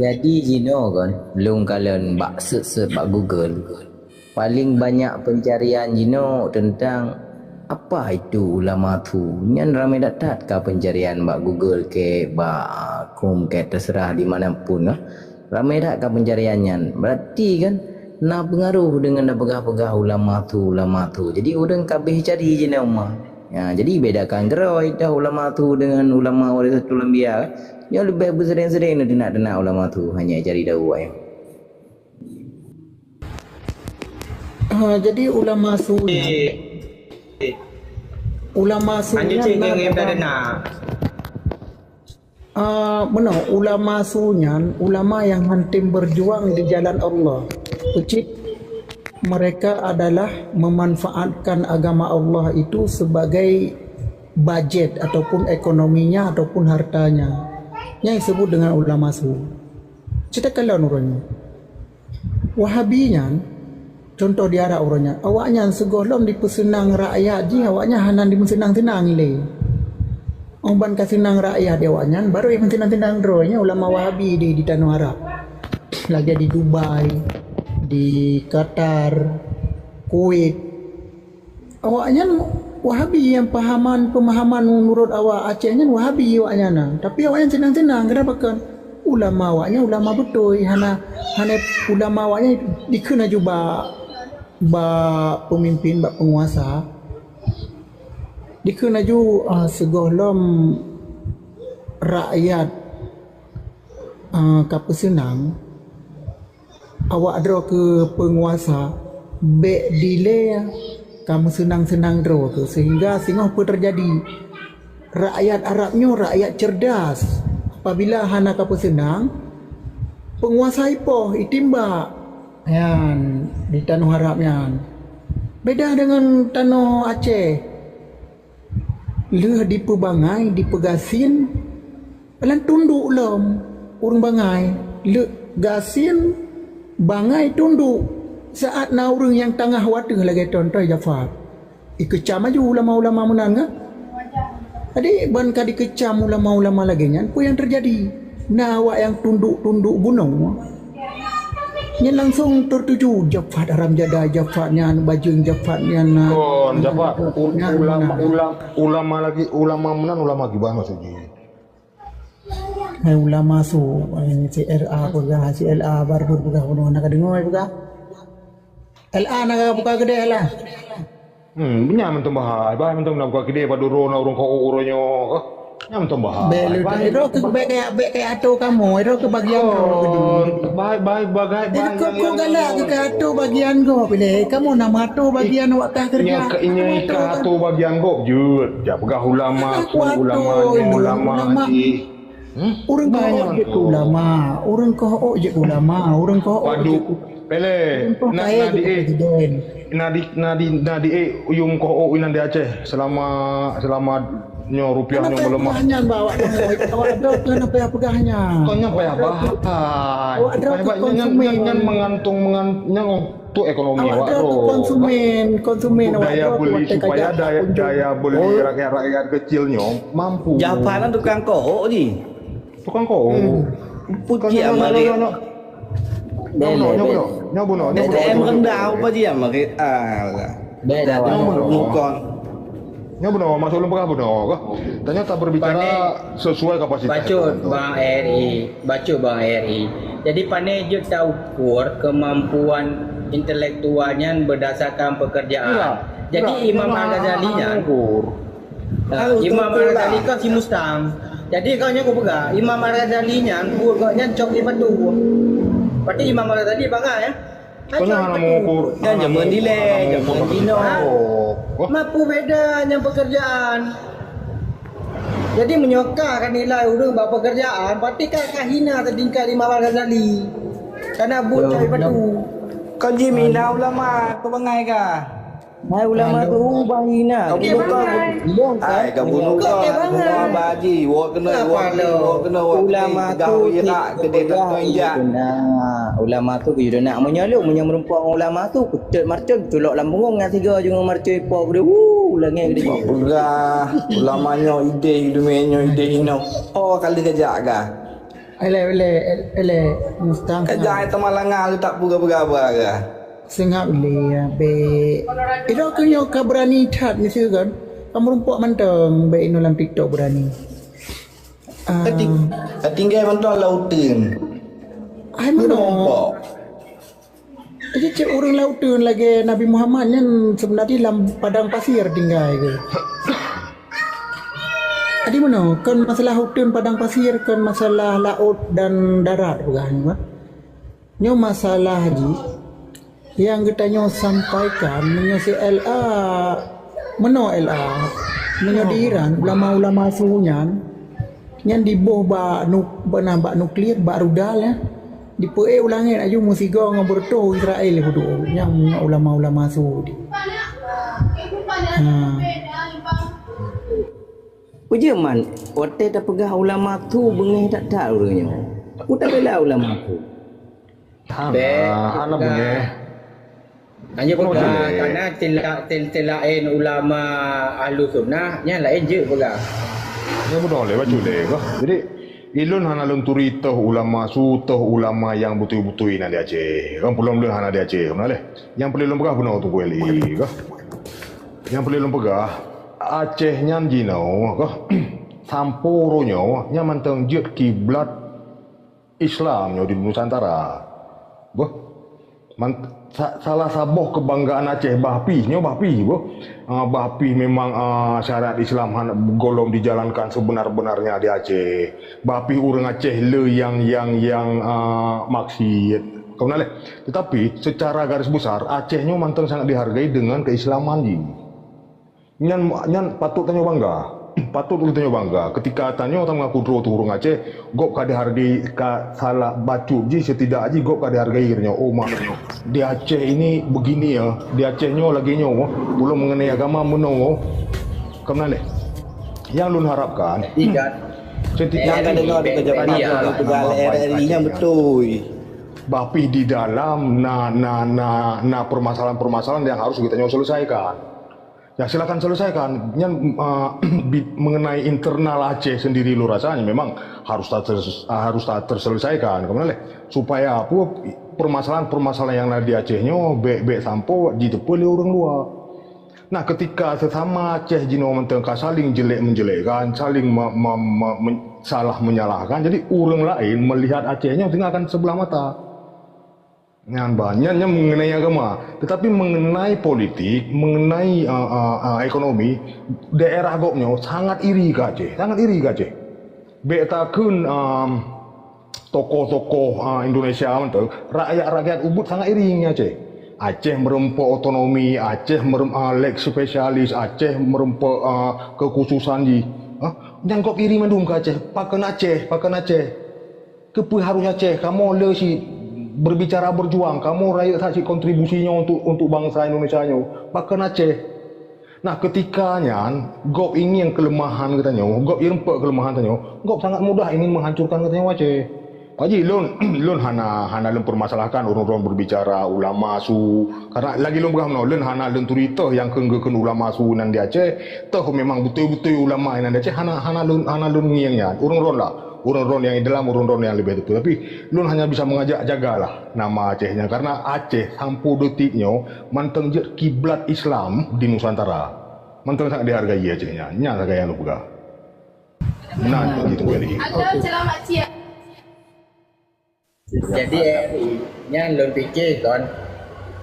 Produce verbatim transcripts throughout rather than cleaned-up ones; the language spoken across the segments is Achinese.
Jadi jinoe kan, lôn kalon bak seut-seut bak Google, paling banyak pencarian jinoe tentang apa itu ulama su. Nyan ramai that-that ka pencarian bak Google ke, bak Chrome ke, terserah di mana pun lah. Ramai that ka pencarian nyan. Berarti kan na pengaruh dengan na peugah-peugah ulama su, ulama su. Jadi ureuëng ka abéh cari jinoe uma. Ya, jadi bedakan keudroe dah ulama su dengan ulama warisatul anbiya. Nyoe leubeh beusering-sering na teunak-teunak ulama su hanya cari dawa. Ah, jadi ulama su nyan, ulama su nyan na dalam, ah, meunoe, ulama su nyan ulama yang hantom berjuang di jalan Allah. Peucit mereka adalah memanfaatkan agama Allah itu sebagai bajet ataupun ekonominya ataupun hartanya. Nyang disebut dengan ulama su. Cita kalon ureuëng nyan. Wahabi nyan, contoh di Arab uroe nyan, awaknyan sigohlom dipeuseunang rakyat jih, awaknyan hana dimeuseunang-seunang ilée. Óh ban ka seunang rakyat di awaknyan, baru jimeuseunang-seunang droe nyan ulama Wahabi di, di tanoh Arab. Lagée di Dubai, di Qatar, Kuwait. Awaknyan Wahabi nyang pahaman, pemahaman menurut awak Aceh nyan Wahabi awaknyan na. Tapi awaknyan seunang-seunang, kenapa kan? Ulama awaknyan ulama beutôi, hana, hana ulama awaknyan dikheun laju bak, bak pemimpin, bak penguasa. Dikheun laju, ah, sigohlom rakyat, ah, ka peuseunang, awak droe keu peunguasa, bék dilée ka meuseunang-seunang droe keu, sehingga singoh peue teujadi. Rakyat Arab nyoe rakyat cerdas. Apabila hana ka peuseunang, peunguasa ipoh, itimbak. Nyan, di tanoh Arab nyan. Beda deungon tanoh Aceh. Lheueh dipeubangai, dipeugasien, lam tunduk lom ureuëng bangai. Lheueh gasien, bangai, tunduk. Saát na ureuëng nyang tangah wateueh lagée contoh Jafar, ikeucam laju ulama-ulama meunan kan? Jadi, ban ka dikeucam ulama-ulama lagée nyan, peue nyang teujadi? Na awak nyang tunduk-tunduk bunoe. Nyan langsung tertuju, Jafar haram jadah, Jafar nyan bajeueng, Jafar nyan na. Kon, Jafar, u-, nyan ulama, na. Ulam-, ulama lagi, ulama meunan, ulama kiban maksud jih. Hai ulama su, hai si L A peugah, si L A baru peugah bunoe, na ka deungoe peugah. L A na ka buka keudeh lah. Hmm, nyan mantong bahai, bahai mantong na buka keudeh bak Duro na ureuëng keu uroe nyoe. Nyan mantong bahai. Bék lé, bahai. Iro keu bék kaya, bék kaya atô kamoe, iro keu bagian droe keudeh. Kon, bahai, bahai, bagai, bahai. Kok, kok galak keu atô bagian gob lé. Kamoe na atô bagian awak ka keureuja. Nyan ka, nyan ka atô bagian gob jeuet. Jak peugah ulama, ulama, ulama jih. Hmm? Ureuëng keuhok jeuet keu ulama, ureuëng keuhok jeuet keu ulama, ureuëng keuhok jeuet keu, pele, ureuëng keuhok na, kaya na jeuet keu presiden. Na di, na di, na di, eh, uyum keuhok inan di Aceh selama, selama nyoe rupiah nyoe meuleumah. Kenapa peugah nyan, bah, awak nyoe? Awak dok tu kenapa peugah nyan? Kau nyan payah bahai. Awak dok tu konsumen. Nyan, nyan, nyan menggantung, mengan-, nyan Tu ekonomi awak droe tu konsumen, konsumen. Untuk awak daya beli, supaya daya, daya beli rakyat-rakyat kecil nyoe mampu. Japanan tukang kohok ji. Tukang kohok. Hmm. Puji amal dia. Nyoe bunoe, nyoe bunoe, nyoe bunoe, nyoe bunoe. B B M rendah apa dia marit? Alah. Beda. Nyoe bunoe. Bukan. Nyoe bunoe, maksud lôn peugah bunoe kah? Tanyoe taberbicara sesuai kapasitas. Bacut, Bang Eri. Bacut, Bang Eri. Jadi, pane jeuet taukur kemampuan intelektual nyan berdasarkan pekerjaan. Jadi, Imam Al-Ghazali nyan, Imam Al-Ghazali kan si Mustam. Jadi, kau nyoe kupeugah, Imam Al-Ghazali nyan, buet gobnyan cok di batu. Berarti Imam Al-Ghazali bangai, ya? Kau nyoe hana mengukur. Nyan jameun dilèe, jameun jinoe. Hah? Mapu beda nyan pekerjaan. Jadi, meunyoe ka nilai ureueng bak pekerjaan, berarti ka, ka hina teutingkat Imam Al-Ghazali. Karena buet cok di batu. Kau jih mina ulama, kau bangai kah? Hai ulama tu ubah hina. Kamu buka, hai, kamu buka, buka baju, wak kena, wak kena, wak kena, wak kena, ulama tu irak ke dia tak tunjak. Ulama tu keu nak meunyoe lôn, meunyoe meureumpok ngon ulama tu, peutet marcon, culok lam bungong nyan sigo ju ngon marcon ipo gede. Wuh, langèt gede. Peugah, ulama nyoe ideh, dunia nyoe ideh inoe. Oh, kali kejak kah? Ele, ele, ele, Mustang. Ka jai teuma langa, tak peugah-peugah apa ke? Seungab lé, ya, be. Ida keu nyoe ka berani that, ni sih kan. Kamu rumpok mantong, be inoe lam TikTok berani. Ah. Ka ting-, ka tinggai mantong lauteun. Ai, mana? Rumpok. Jadi cit ureuëng lauteun lagée Nabi Muhammad nyan sebenarnya lam padang pasir tinggai ke. Jadi meunoe, kon masalah uteun padang pasir, kon masalah laôt dan darat peugah nyoe, bah. Nyoe masalah jih nyang geutanyoe sampaikan meunyoe si L A, meunoe L A, meunyoe di Iran ulama-ulama su nyan, nyan diboh bak nuk-, bak na, bak nuklir, bak rudal, ya. Dipeuék u langét aju meusigoe ngon beureutoh Israel peuduek nyang ulama-ulama su di. Ha. Peue jeuet man, watée tapeugah ulama su beungéh that-that ureuëng nyoe. Peue tabela ulama su? Hana, hana beungéh. Hanya peugah, karena sila-, sil-, selain ulama ahlu sunnah, nyan laén jeuet peugah. Ya, beutôi lé, bacut lé, kah. Jadi, ilôn hana lôn turi toh ulama su, toh ulama nyang beutôi-beutôi na di Aceh. Kan peulom lôn hana di Aceh, hana lé. Nyang peureulée lôn peugah bunoe Teungku Eli, kah. Nyang peureulée lôn peugah, Aceh nyan jinoe, kah. Sampoe uroe nyoe, nyan mantong jeuet kiblat Islam nyoe di Nusantara. Boh. Man-, sa-, salah saboh kebanggaan Aceh, bah pih nyoe, bah pih, boh. Ah, bah pih memang, ah, syariat Islam hana golom dijalankan sebenar-benarnya di Aceh. Bah pih ureuëng Aceh le nyang, nyang, nyang, ah, maksiat. Kau lé. Tetapi secara garis besar, Aceh nyoe mantong sangat dihargai dengan keislaman jih. Nyan, nyan patut tanyoe bangga. Patut ulôn tanyoe bangga. Ketika tanyoe tameungaku droe teuh ureuëng Aceh, gob ka dihargai, ka salah bacut jih, setidak jih gob ka dihargai nyoe. Oh, mak, di Aceh ini begini ya, di Aceh nyoe lagée nyoe, ulôn mengenai agama meunoe. Keunan lé. Nyang lôn harapkan, setidak nyang ka deungoe di keujaban, iya, peugah lé R R I nyan beutôi. Bah pih di dalam na, na, na, na permasalahan-permasalahan yang harus geutanyoe selesaikan. Ya, silakan selesaikan. Nyan, ah, bi-, mengenai internal Aceh sendiri, lôn rasa memang harus ta-, harus ta-, terselesaikan. Keunan lé? Supaya apa, permasalahan-permasalahan yang ada di Aceh nyoe bék-bék sampoe jiteupeue lé ureuëng luwa. Nah, ketika sesama Aceh jinoe mantong ka saling jelek-menjelekkan, saling me-, me-, me-, men-, salah menyalahkan, jadi ureuëng laén melihat Aceh nyoe dengan akan sebelah mata. Nyan bah, nyan, nyan mengenai agama. Tetapi mengenai politik, mengenai, ah, ah, ah, ekonomi, daerah gobnyoe sangat iri keu Aceh, sangat iri keu Aceh. Bék takheun, ah, tokoh-tokoh, ah, Indonesia mantong, rakyat-rakyat ubit sangat iri ngon Aceh. Aceh meureumpok otonomi, Aceh meureumpok, ah, lex specialis, Aceh meureumpok, ah, kekhususan jih. Ah, nyan gob iri mandum keu Aceh. Pakon Aceh, pakon Aceh. Keupeue harus Aceh? Kamoe le cit berbicara berjuang, kamoe rayeuk that cit kontribusi nyoe untuk, untuk bangsa Indonesia nyoe. Pakon Aceh? Nah, ketika nyan, gob ingin kelemahan geutanyoe, gob ireumpok kelemahan tanyoe, gob sangat mudah ingin menghancurkan geutanyoe Aceh. Pak Haji, lôn, lôn hana, hana lôn permasalahkan ureuëng-ureuëng berbicara ulama su, karena lagi lôn peugah meunoe, lôn hana lôn turi toh nyang kheun geukheun ulama su nan di Aceh, toh memang beutôi-beutôi ulama nan di Aceh, hana, hana lôn, hana lôn ngieng nyan. Ureuëng-ureuëng lah, ureuëng-ureuëng nyang di dalam, ureuëng-ureuëng nyang leubeh teupeu. Tapi lôn hanya bisa mengajak jagalah nama Aceh nyan, karena Aceh sampoe detik nyoe mantong jeuet kiblat Islam di Nusantara. Mantong sangat dihargai Aceh nyan. Nyan sagai nyang lôn peugah. Nah, gitu kali. Ada selamat siang. Jadi, eh, nyan lôn pikir kon,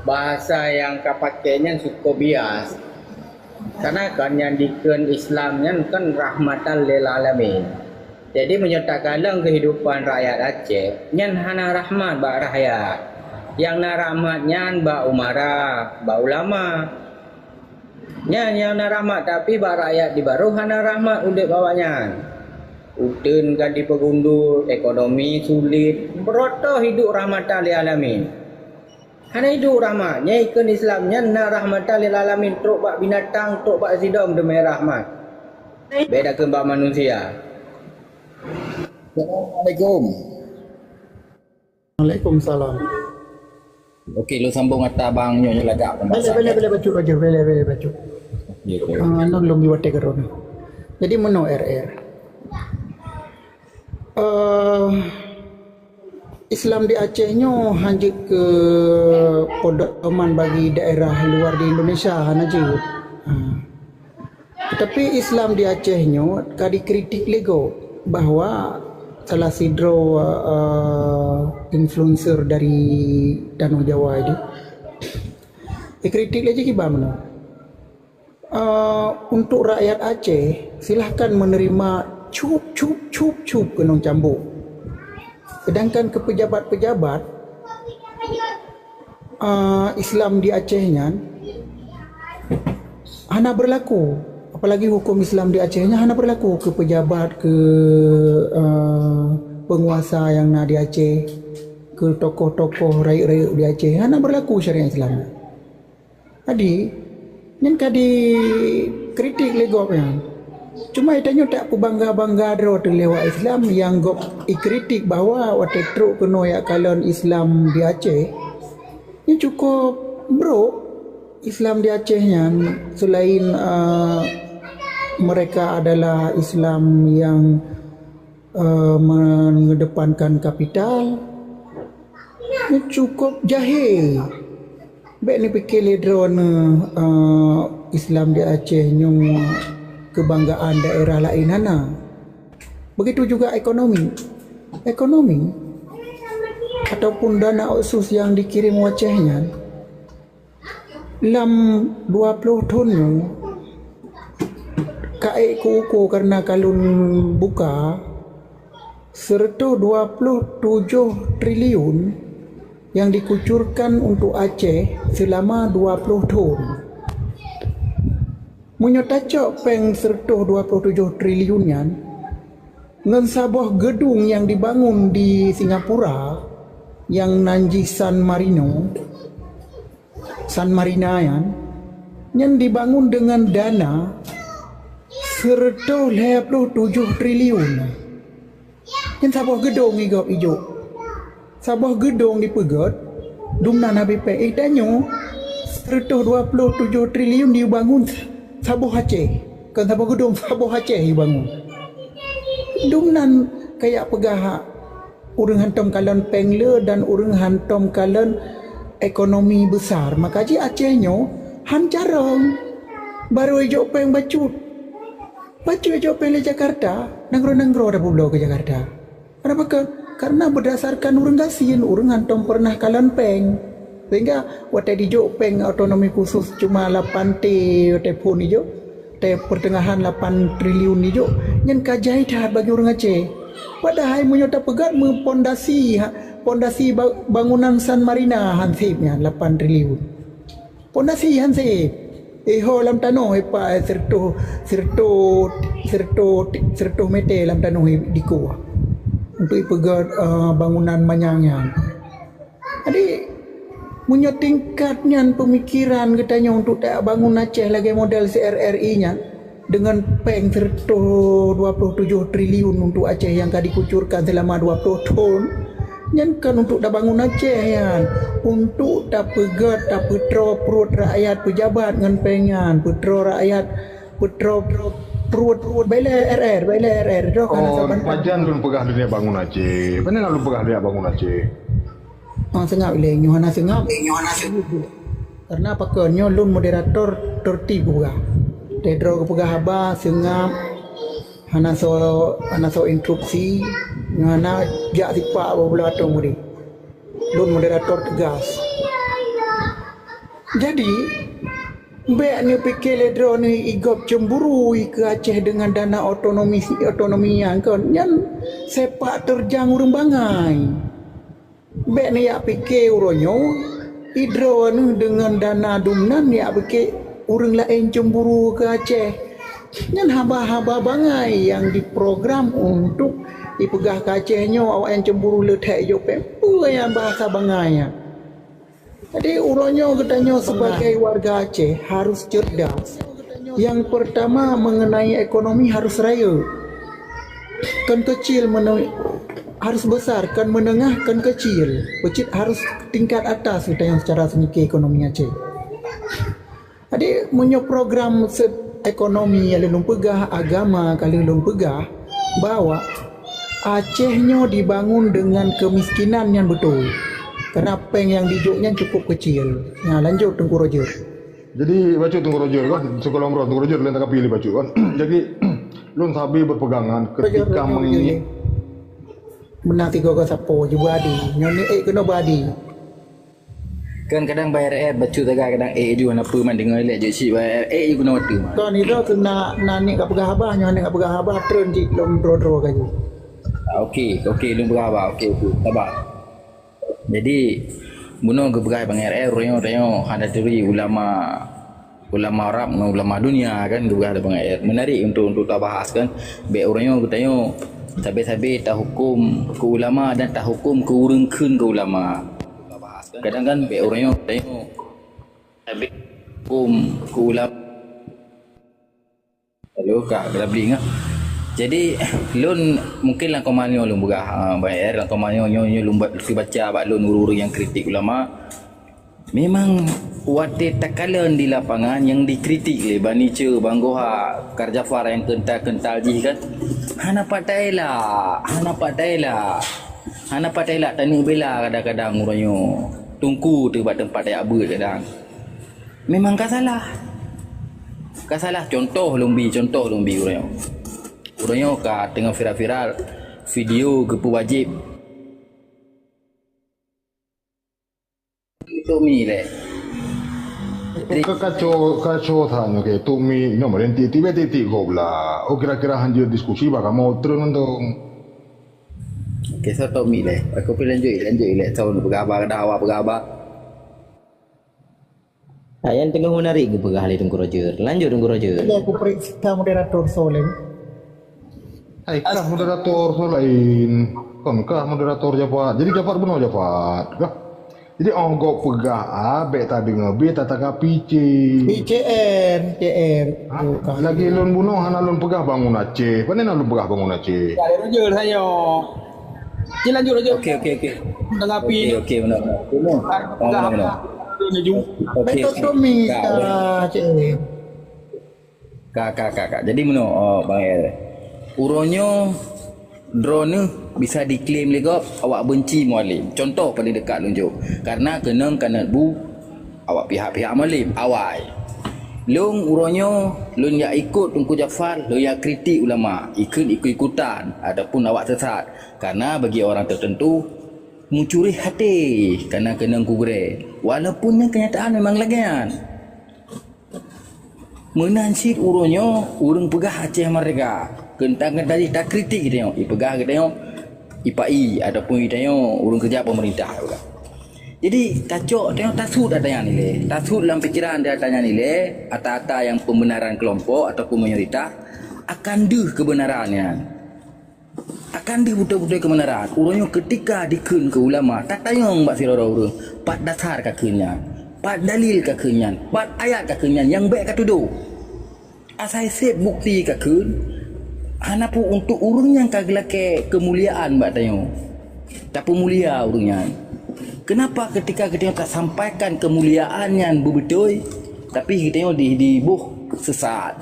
bahasa nyang ka pakai nyan cukup bias. Karena kon nyang dikheun Islam nyan kon rahmatan lil alamin. Jadi, meunyoe takalon kehidupan rakyat Aceh, nyan hana rahmat bak rakyat. Nyang na rahmat nyan bak umara, bak ulama. Nyan nyang na rahmat, tapi bak rakyat di baroh hana rahmat udeb awaknyan. Uteuen ka jipeugundul, ekonomi sulet, beureutoh hidup rahmatan lil alamin. Hana hidup rahmat, nyang ikheun Islam nyan na rahmatan lil alamin, trok bak binatang, trok bak sidom teumé rahmat. Bék takheun bak manusia. Assalamualaikum. Waalaikumsalam. Okey, lôn sambung ata bang nyoe lagak. Boleh, boleh, boleh bacut, bacut, boleh, boleh bacut. Okey, okey. Ah, anu lôn di watée keudroe. Jadi meunoe R R. Eh, Islam di Aceh nyoe hana jeuet keu pedoman bagi daerah luar di Indonesia, hana jeuet. Ha. Tetapi Islam di Aceh nyoe ka dikritik lé gob bahwa salah sidroe, eh, influencer dari Tanoh Jawa itu dikritik lé jih kiban meunoe. Eh, untuk rakyat Aceh, silahkan menerima cup, cup, cup, cup keunong cambuk. Sedangkan keu pejabat-pejabat, eh, Islam di Aceh nyan hana berlaku. Apalagi hukum Islam di Aceh nyan hana berlaku keu pejabat, keu, eh, penguasa nyang na di Aceh, keu tokoh-tokoh rayeuk-rayeuk di Aceh. Hana berlaku syariat Islam. Jadi, nyan ka dikritik lé gob nyan. Cuma geutanyoe tak peubangga-bangga droe teuh lé awak Islam nyang gob ikritik bahwa watée trok keunoe jak kalon Islam di Aceh, nyan cukup brok Islam di Aceh nyan, selain, eh, mereka adalah Islam yang, eh, mengedepankan kapital, nyan cukup jahé. Bék neupike lé droeneuh, eh, Islam di Aceh nyoe keubanggaan daerah laén, hana. Begitu juga ekonomi. Ekonomi ataupun dana otsus nyang dikirim u Aceh nyan, lam dua ploh thon nyoe, ka ék keu-ukoe kareuna ka lôn buka, seureutôh dua ploh tujoh triliun nyang dikucurkan untuk Aceh seulama dua ploh thon. Meunyoe tacok péng seureutôh dua ploh tujoh triliun nyan ngon saboh geudong nyang dibangun di Singapura, nyang nan jih San Marino, San Marina nyan, nyan dibangun deungon dana seureutôh lhée ploh tujoh triliun. Nyan saboh geudong i gob ijok. Saboh geudong dipeugét, dumnan habéh péng. Eh, tanyoe, seureutôh dua ploh tujoh triliun dibangun saboh Aceh. Kon saboh geudong, saboh Aceh dibangun. Dumnan kajak peugah ureuëng hántom kalon péng le dan ureuëng hántom kalon ekonomi besar. Maka jih Aceh nyoe han carông. Barô ijok péng bacut. Bacut ijok péng lé Jakarta, nanggroe-nanggroe tapeubloe keu Jakarta. Kenapa? Ke-, karena berdasarkan ureuëng gasien, ureuëng hántom peureunah kalon péng. Sehingga watée dijok péng otonomi khusus cuma lapan T, watée phon ijok, watée pertengahan lapan triliun ijok, nyan ka jai that bagi ureuëng Aceh. Padahai meunyoe tapeugét meu pondasi, ha, pondasi ba-, bangunan San Marina han sép nyan lapan triliun. Pondasi han sép. Eh, ho lam tanoh, eh, pa, eh, seureutôh, seureutôh, seureutôh, seureutôh meter lam tanoh, eh, dikô. Untuk ipeugét, eh, bangunan manyang nyan. Jadi, meunyoe tingkat nyan peumikiran geutanyoe untuk tabangun Aceh lagée model C R R I nyan, deungon péng seureutôh dua ploh tujoh triliun untuk Aceh nyang ka dikucurkan seulama dua ploh thon, nyan kon untuk tabangun Aceh nyan, untuk tapeugét, tapeutroe pruet rakyat peujabat ngon péng nyan, peutroe rakyat, peutroe pruet, pruet, bak ilée R R, bak ilée R R, droe ka na Oh, saban pajan lôn peugah lôn jak bangun Aceh. Pane na lôn peugah lôn jak bangun Aceh. Ah, seungab ilée, nyoe hana seungab. Nyoe hana seungab. Karena pakon nyoe lôn moderator tertib geupeugah. Teuh droe geupeugah haba, seungab, hana soe, hana soe interupsi, nyoe hana jak sipak bak buleuen atong udeb. Lôn moderator teugas. Jadi, bék neupike lé droeneuh i gob cemburu i keu Aceh deungon dana otonomi, otonomi nyan kon. Nyan sepak teurjang ureuëng bangai. Bék neujak pike uroe nyoe, i droeneuh deungon dana dumnan neujak pike ureuëng laén cemburu keu Aceh. Nyan haba-haba bangai nyang diprogram untuk ipeugah keu Aceh nyoe, awaknyan cemburu le that ijok péng. Peue nyan bahasa bangai nyan? Jadi, uroe nyoe geutanyoe sebagai warga Aceh harus cerdas. Yang pertama, mengenai ekonomi harus rayeuk. Kon keucil mene-, harus besar, kon menengah, kon keucil. Peucit harus tingkat atas geutanyoe secara seumiké ekonomi Aceh. Jadi, meunyoe program se-, ekonomi nyang lôn peugah, agama ka lheueh lôn peugah, bahwa Aceh nyoe dibangun dengan kemiskinan nyan beutôi. Karena péng nyang dijok nyan cukup kecil. Nah, lanjut Teungku Roger. Jadi, bacut Teungku Roger kan, sekolah umroh Teungku Roger, lain tak pilih bacut kan. Jadi, lôn sabe berpegangan ketika mengingat. Beuna tiga ke sapo, jubadi. Nyoe ni, eh, kena badi. Kan kadang Bang R R bacut tagai, kadang eh ju hana peue man, deungoe lé jeuet cit Bang R R, eh ju keunoe teuma. Kon itu keu na, na nek ka peugah haba, nyoe nek ka peugah haba, treun cit lom droe-droe ka ju. Ah, okey, okey, lôn peugah haba. Okey, okey, sabar. Jadi, bunoe geupeugah Bang R R, uroe nyoe tanyoe hana turi ulama, ulama Arab ngon ulama dunia kan, geupeugah Bang R R. Menarik untuk, untuk tabahas kan. Bèk uroe nyoe geutanyoe sabe-sabe tahukum keu ulama dan tahukum keu ureueng kheun keu ulama. Kadang kan bèk ureueng nyoe tengok. Habéh hukum keu ulama. Lalu ka, ka beli ngah. Jadi, lôn mungkin lam koma nyoe lôn peugah, ah, Bang R, lam koma nyoe, nyoe, nyoe lôn ba-, lôn baca bak lôn ureueng-ureueng nyang kritik ulama. Memang watèe takalon di lapangan nyang dikritik lé Bani Ceu, Bang Goha, Kar Jafar nyang keuntal-keuntal jih kan, hana pat taela, hana pat taela. Hana pat taela taneuk bela kadang-kadang uroe nyoe. Teungku teuh bak teumpat tajak beuet kadang. Memang ka salah. Ka salah, contoh lôn bi, contoh lôn bi uroe nyoe. Uroe nyoe ka teungoh viral-viral video geupeuwajéb Tok Mi lé. Ka, kaco, kaco that nyoe keu Tok Mi nyoe, meuren tiek-tiek, tiek-tiek gob lah. Oh, kira-kira hanjeuet diskusi bah kamoe treun mantong. Oke, so Tok Mi lé. Aku pi lanjut, lanjut lé. So peugah haba, dah awak peugah haba. Hai, nyang teungoh menarik geupeugah lé Teungku Roger. Lanjut, Teungku Roger. Jadi aku periksa moderator soe lé. Hai, kah moderator soe laén. Kon kah moderator Jafar. Jadi Jafar bunoe Jafar kah? Jadi oh gob peugah A, bèk tadeungoe B, tatanggapi C. P C R, P C R. Ha? Bukan. Lagi lôn bunoe hana lôn peugah bangun Aceh. Pane na lôn peugah bangun Aceh? Ya, Roger, saya. Cik lanjut, Roger. Oke, oke, oke. Tanggapi. Oke, oke, benar, benar. Benar. Benar, benar. Oke, oke. Betul tu, Mi. Ka, ka, ka, ka. Jadi, meunoe, oh, Bang Er. Uroe nyoe, droeneuh bisa diklaim lé gob awak benci Mualem. Contoh paling dekat lôn jok. Karena keunong ka neuteubu awak pihak-pihak Mualem. Awai. Lôn uroe nyoe, lôn jak ikot Teungku Jafar, lôn jak kritik ulama. Ikheun ikut-ikutan ataupun awak sesat. Karena bagi orang tertentu, meucureh até, karena keunong kugurée. Walaupun nyan kenyataan memang lagée nyan. Meunan cit uroe nyoe, ureuëng peugah Aceh Merdeka. Keunong-keunong jih takritik geutanyoe, ipeugah geutanyoe ipai ataupun geutanyoe ureuëng keureuja peumeurintah, ipeugah. Jadi, tacok tanyoe tasut ata nyan ilée. Tasut lam pikeran ata nyan ilée, ata-ata nyang pembenaran kelompok ataupun mayoritas akan deuh kebenaran nyan. Akan deuh beutôi-beutôi keubeunaran. Uroe nyoe keutika dikheun keu ulama, tatanyong bak sidroe-droe ureuëng, pat dasar kakheun nyan, pat dalil kakheun nyan, pat ayat kakheun nyan nyang bék katudoh. Asai seb bukti kakheun, hana peue untuk ureuëng nyang ka geulakée keumuliaan bak tanyoe. Tapeumulia ureuëng nyan. Kenapa keutika geutanyoe tasampaikan keumuliaan nyan beubeutôi, tapi geutanyoe di, diboh sesat,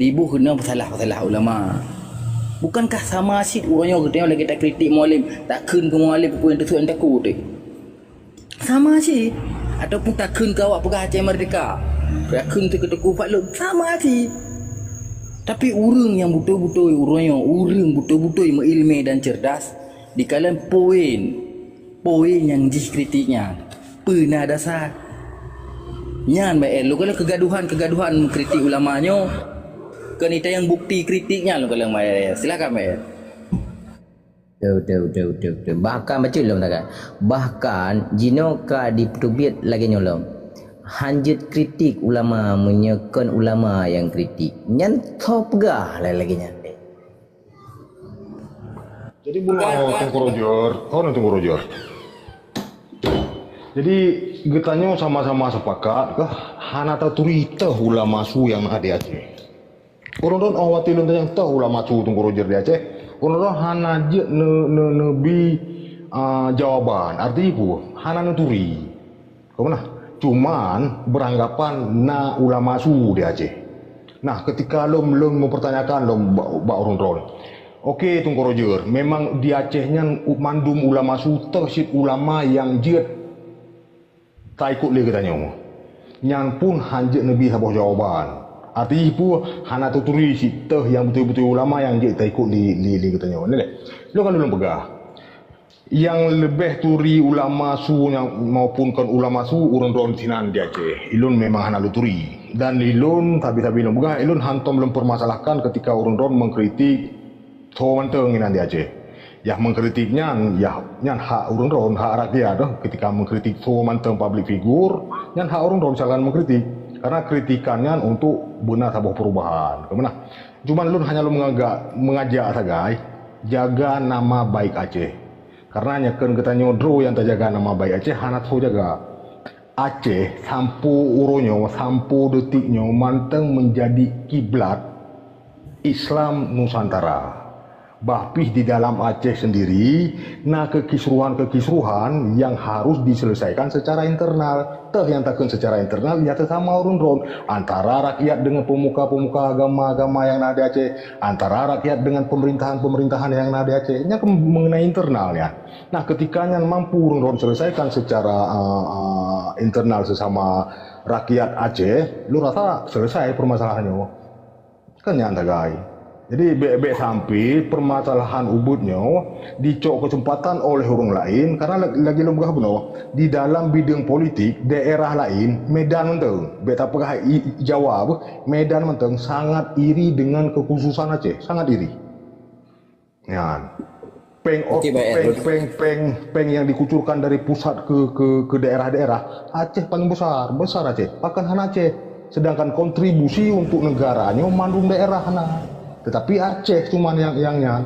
diboh keunoe peusalah-peusalah ulama? Bukankah sama cit uroe nyoe geutanyoe lagée takritik Mualem, takheun keu Mualem peue nyang teusuet nyang takot teuh? Sama cit. Ataupun takheun keu awak peugah Aceh Merdeka, takheun keu Teungku Fadlon, sama cit. Tapi ureuëng nyang beutôi-beutôi uroe nyoe, ureuëng beutôi-beutôi meuiéleumé dan cerdas, dikalon poin, poin nyang jih kritik nyan peue na dasar. Nyan, Bang Er, lôn kalon keugaduhan-keugaduhan kritik ulama nyoe, keu neutanyong bukti kritik nyan lôn kalon, Bang Er. Silakan, Bang Er. Betul, betul, betul, betul, betul. Bahkan bacut lom takat. Bahkan jinoe ka dipeuteubiet lagée nyoe lom. Hanjeuet kritik ulama meunyoe kon ulama nyang kritik. Nyan tho peugah lagée nyan. Jadi bunoe Teungku Roger, oh, Teungku Roger. Jadi geutanyoe sama-sama sepakat kah hana taturi teuh ulama su nyang na di Aceh. Ureuëng droen oh watée lôn tanyong teuh ulama su Teungku Roger di Aceh, ureuëng droen hana jeuet ne-, ne-, neubi, ah, jawaban. Arti peue? Hana neuturi. Ka meunan? Cuman beranggapan na ulama su di Aceh. Nah, keutika lôn, lôn meupeurtanyakan lôn bak, bak ureuëng droen, Oke, Teungku Roger, memang di Aceh nyan u-, mandum ulama su teuh cit ulama nyang jeuet taikot lé geutanyoe. Nyan pun hanjeuet neubi saboh jawaban. Arti jih peue, hana tuturi cit teuh nyang beutôi-beutôi ulama nyang jeuet taikot lé, lé, lé geutanyoe. Nyan lé. Lôn ka lôn peugah. Nyang leubeh turi ulama su nyang, maupun kon ulama su, ureuëng droen sinan di Aceh. Ilôn memang hana lôn turi. Dan ilôn, sabe-sabe lôn peugah, ilôn hántom lôn permasalahkan ketika ureuëng droen mengkritik soe mantong inan di Aceh. Yah mengkritik nyan, yah, nyan hak ureuëng droen, hak rakyat, eh. Ketika mengkritik soe mantong public figure, nyan hak ureuëng droen silakan mengkritik. Karena kritikan nyan untuk beuna saboh perubahan. Keumanah? Cuman lôn hanya lôn mengajak, mengajak sagai, jaga nama baik Aceh. Karena nyoe kheun geutanyoe droe nyang tajaga nama baik Aceh hana teujaga. Aceh sampoe uroe nyoe, sampoe detik nyoe mantong menjadi kiblat Islam Nusantara. Bah pih di dalam Aceh sendiri na kekisruhan-kekisruhan yang harus diselesaikan secara internal. Teuh nyang takheun secara internal, ya sesama ureuëng droen. Antara rakyat dengan pemuka-pemuka agama-agama yang na di Aceh, antara rakyat dengan pemerintahan-pemerintahan yang na di Aceh. Nyan mengenai internal nyan. Nah, ketika nyan mampu ureuëng droen selesaikan secara, uh, uh, internal sesama rakyat Aceh, lôn rasa selesai permasalahan nyoe. Kan nyan sagai. Jadi, bék-bék sampai permasalahan ubit nyoe dicok kesempatan oleh ureuëng lain, karena la-, lagi lôn peugah bunoe, di dalam bidang politik, daerah lain, Medan mantong. Bék tapeugah i-, i-, Jawa, beuh, Medan mantong sangat iri dengan kekhususan Aceh, sangat iri. Nyan. Peng, Oke, baik, peng, Rul. Peng, peng, peng yang dikucurkan dari pusat ke, ke, ke daerah-daerah, Aceh paling besar, besar Aceh. Bahkan hana Aceh. Sedangkan kontribusi untuk negara nyoe mandum daerah na. Tetapi Aceh cuman yang, yang nyan.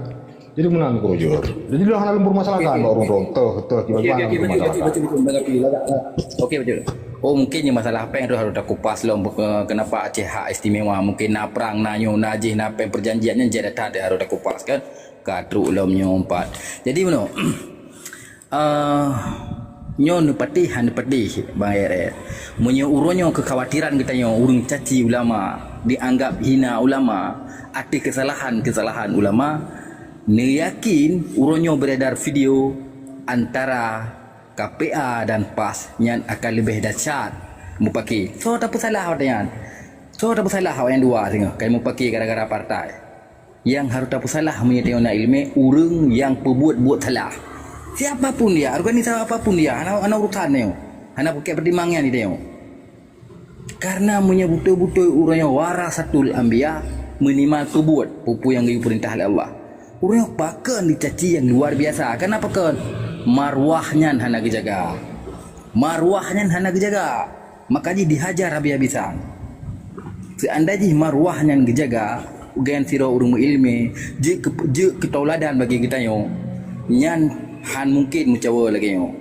Jadi meunan, Teungku Roger. Jadi dah hana lôn permasalahkan, Oke, oke. Bak ureuëng droen. Teuh, teuh, Oke, oke, oke, betul, betul, betul, betul, betul. Oke, betul. Oh, mungkin ni masalah peng tu harus takupas lom, eh, kenapa Aceh hak istimewa. Mungkin na perang, na nyoe, na jih, na peng perjanjian nyan jadi that harus takupas kan. Ka trok lom nyoe empat. Jadi, meunoe, ah, nyoe neupatéh han neupatéh, Bang R R. Meunyoe uroe nyoe kekhawatiran geutanyoe ureuëng caci ulama, dianggap hina ulama, ateueh kesalahan-kesalahan ulama, neuyakin uroe nyoe beredar video antara K P A dan pas nyan akan leubeh dahsyat mupaki. Soe tapeusalah awak nyan? Soe tapeusalah awak nyan dua singoh? Kai mupaki gara-gara partai. Nyang harôh tapeusalah meunyoe tanyoe na iéleumé, ureuëng nyang peubuet buet salah. Siapa pun dia, organisasi apa pun dia, hana, hana urusan tanyoe. Hana peuket peutimang nyan di tanyoe. Karena meunyoe beutôi-beutôi ureuëng nyoe warasatul anbiya, minimal peubuet peue-peue nyang geuyue peurintah lé Allah. Ureuëng nyoe pakon dicaci nyang luar biasa. Kenapa kon? Marwah nyan hana geujaga. Marwah nyan hana geujaga. Maka jih dihajar habis-habisan. Seandai jih marwah nyan geujaga, gen sidroe ureuëng meuiéleumé, jeuet keu, jeuet keu tauladan bagi geutanyoe, nyan han mungken meucawa lagée nyoe.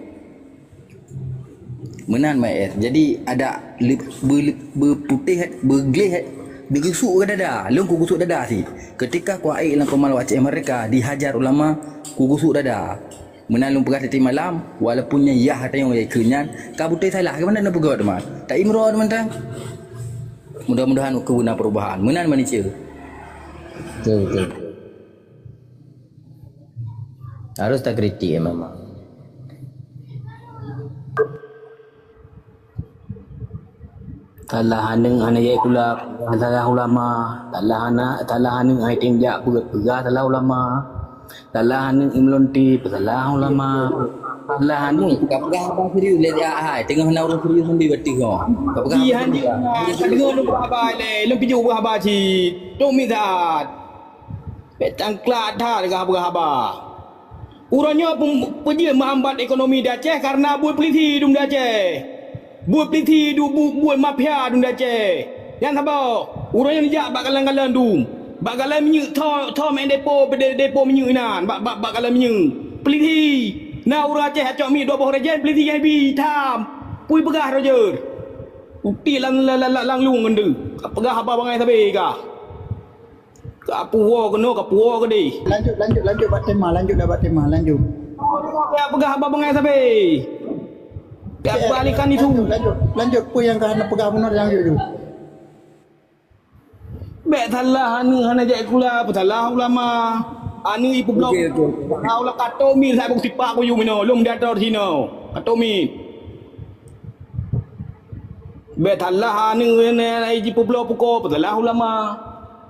Meunan, Mak Er. Jadi, adak le-, be-, beuputéh, beugleh, deugeusuk keu dada. Lôn kugusuk dada sit. Keutika kuaék lam Komal Aceh Merdeka, dihajar ulama, kugusuk dada. Meunan lôn peugah tieb-tieb malam, walaupun nyan yah tanyoe nyang ikheun nyan, ka beutôi salah, keumandan neupeugah teuma. Ta imroe teuma tan. Mudah-mudahan keubeuna perubahan. Meunan manusia. Betul, betul. Harus takritik ya memang. Salah aneuk hana jai kula, salah ulama. Salah aneuk, salah aneuk hai tinjak peugah, peugah salah ulama. Salah aneuk imlonti, peusalah ulama. Salah aneuk. Ka peugah haba serius lé dia hai. Teungoh na ureuëng serius sambil batis nyoe. Ka peugah haba serius. Ka deungoe lôn peugah haba lé, lôn pijuk peugah haba cit. Tok Mizat. Bék tangklak that gah peugah haba. Uroe nyoe pem-, peujeuet meuhambat ekonomi di Aceh karena buet polisi dum di Aceh. Buet polisi du-, bu-, buet mafia dum di Aceh. Nyan saboh. Uroe nyoe neujak bak galon-galon dum. Bak galon minyeuk tho-, tho meu'en depo, de-, depo minyeuk inan. Bak, bak, bak galon minyeuk. Polisi. Na ureuëng Aceh acok miet dua boh rejen, polisi nyang bi tham. Pui peugah Roger. Uti lang, lang, lang, lang, lang lueng ngon deuh. Ka peugah haba bangai sabe kah. Ka puwoe keunoe, ka puwoe keudeh. Lanjut, lanjut, lanjut bak tema, lanjut dah bak tema, lanjut. Ka peugah haba bangai sabe. Ka balikan itu. Lanjut, lanjut, lanjut. Peue nyang ka hana peugah beuna, lanjut dulu. Bék salah aneuk hana jai kula, peusalah ulama. Aneuk ipeubloe. Okey, okey, okey. Tahu lah katok mit, saya buk sipak kuyup inoe. Lom di atau di sinoe. Katok mit. Bèk salah aneuk nyan, ai jipeubloe pukoe, peusalah ulama.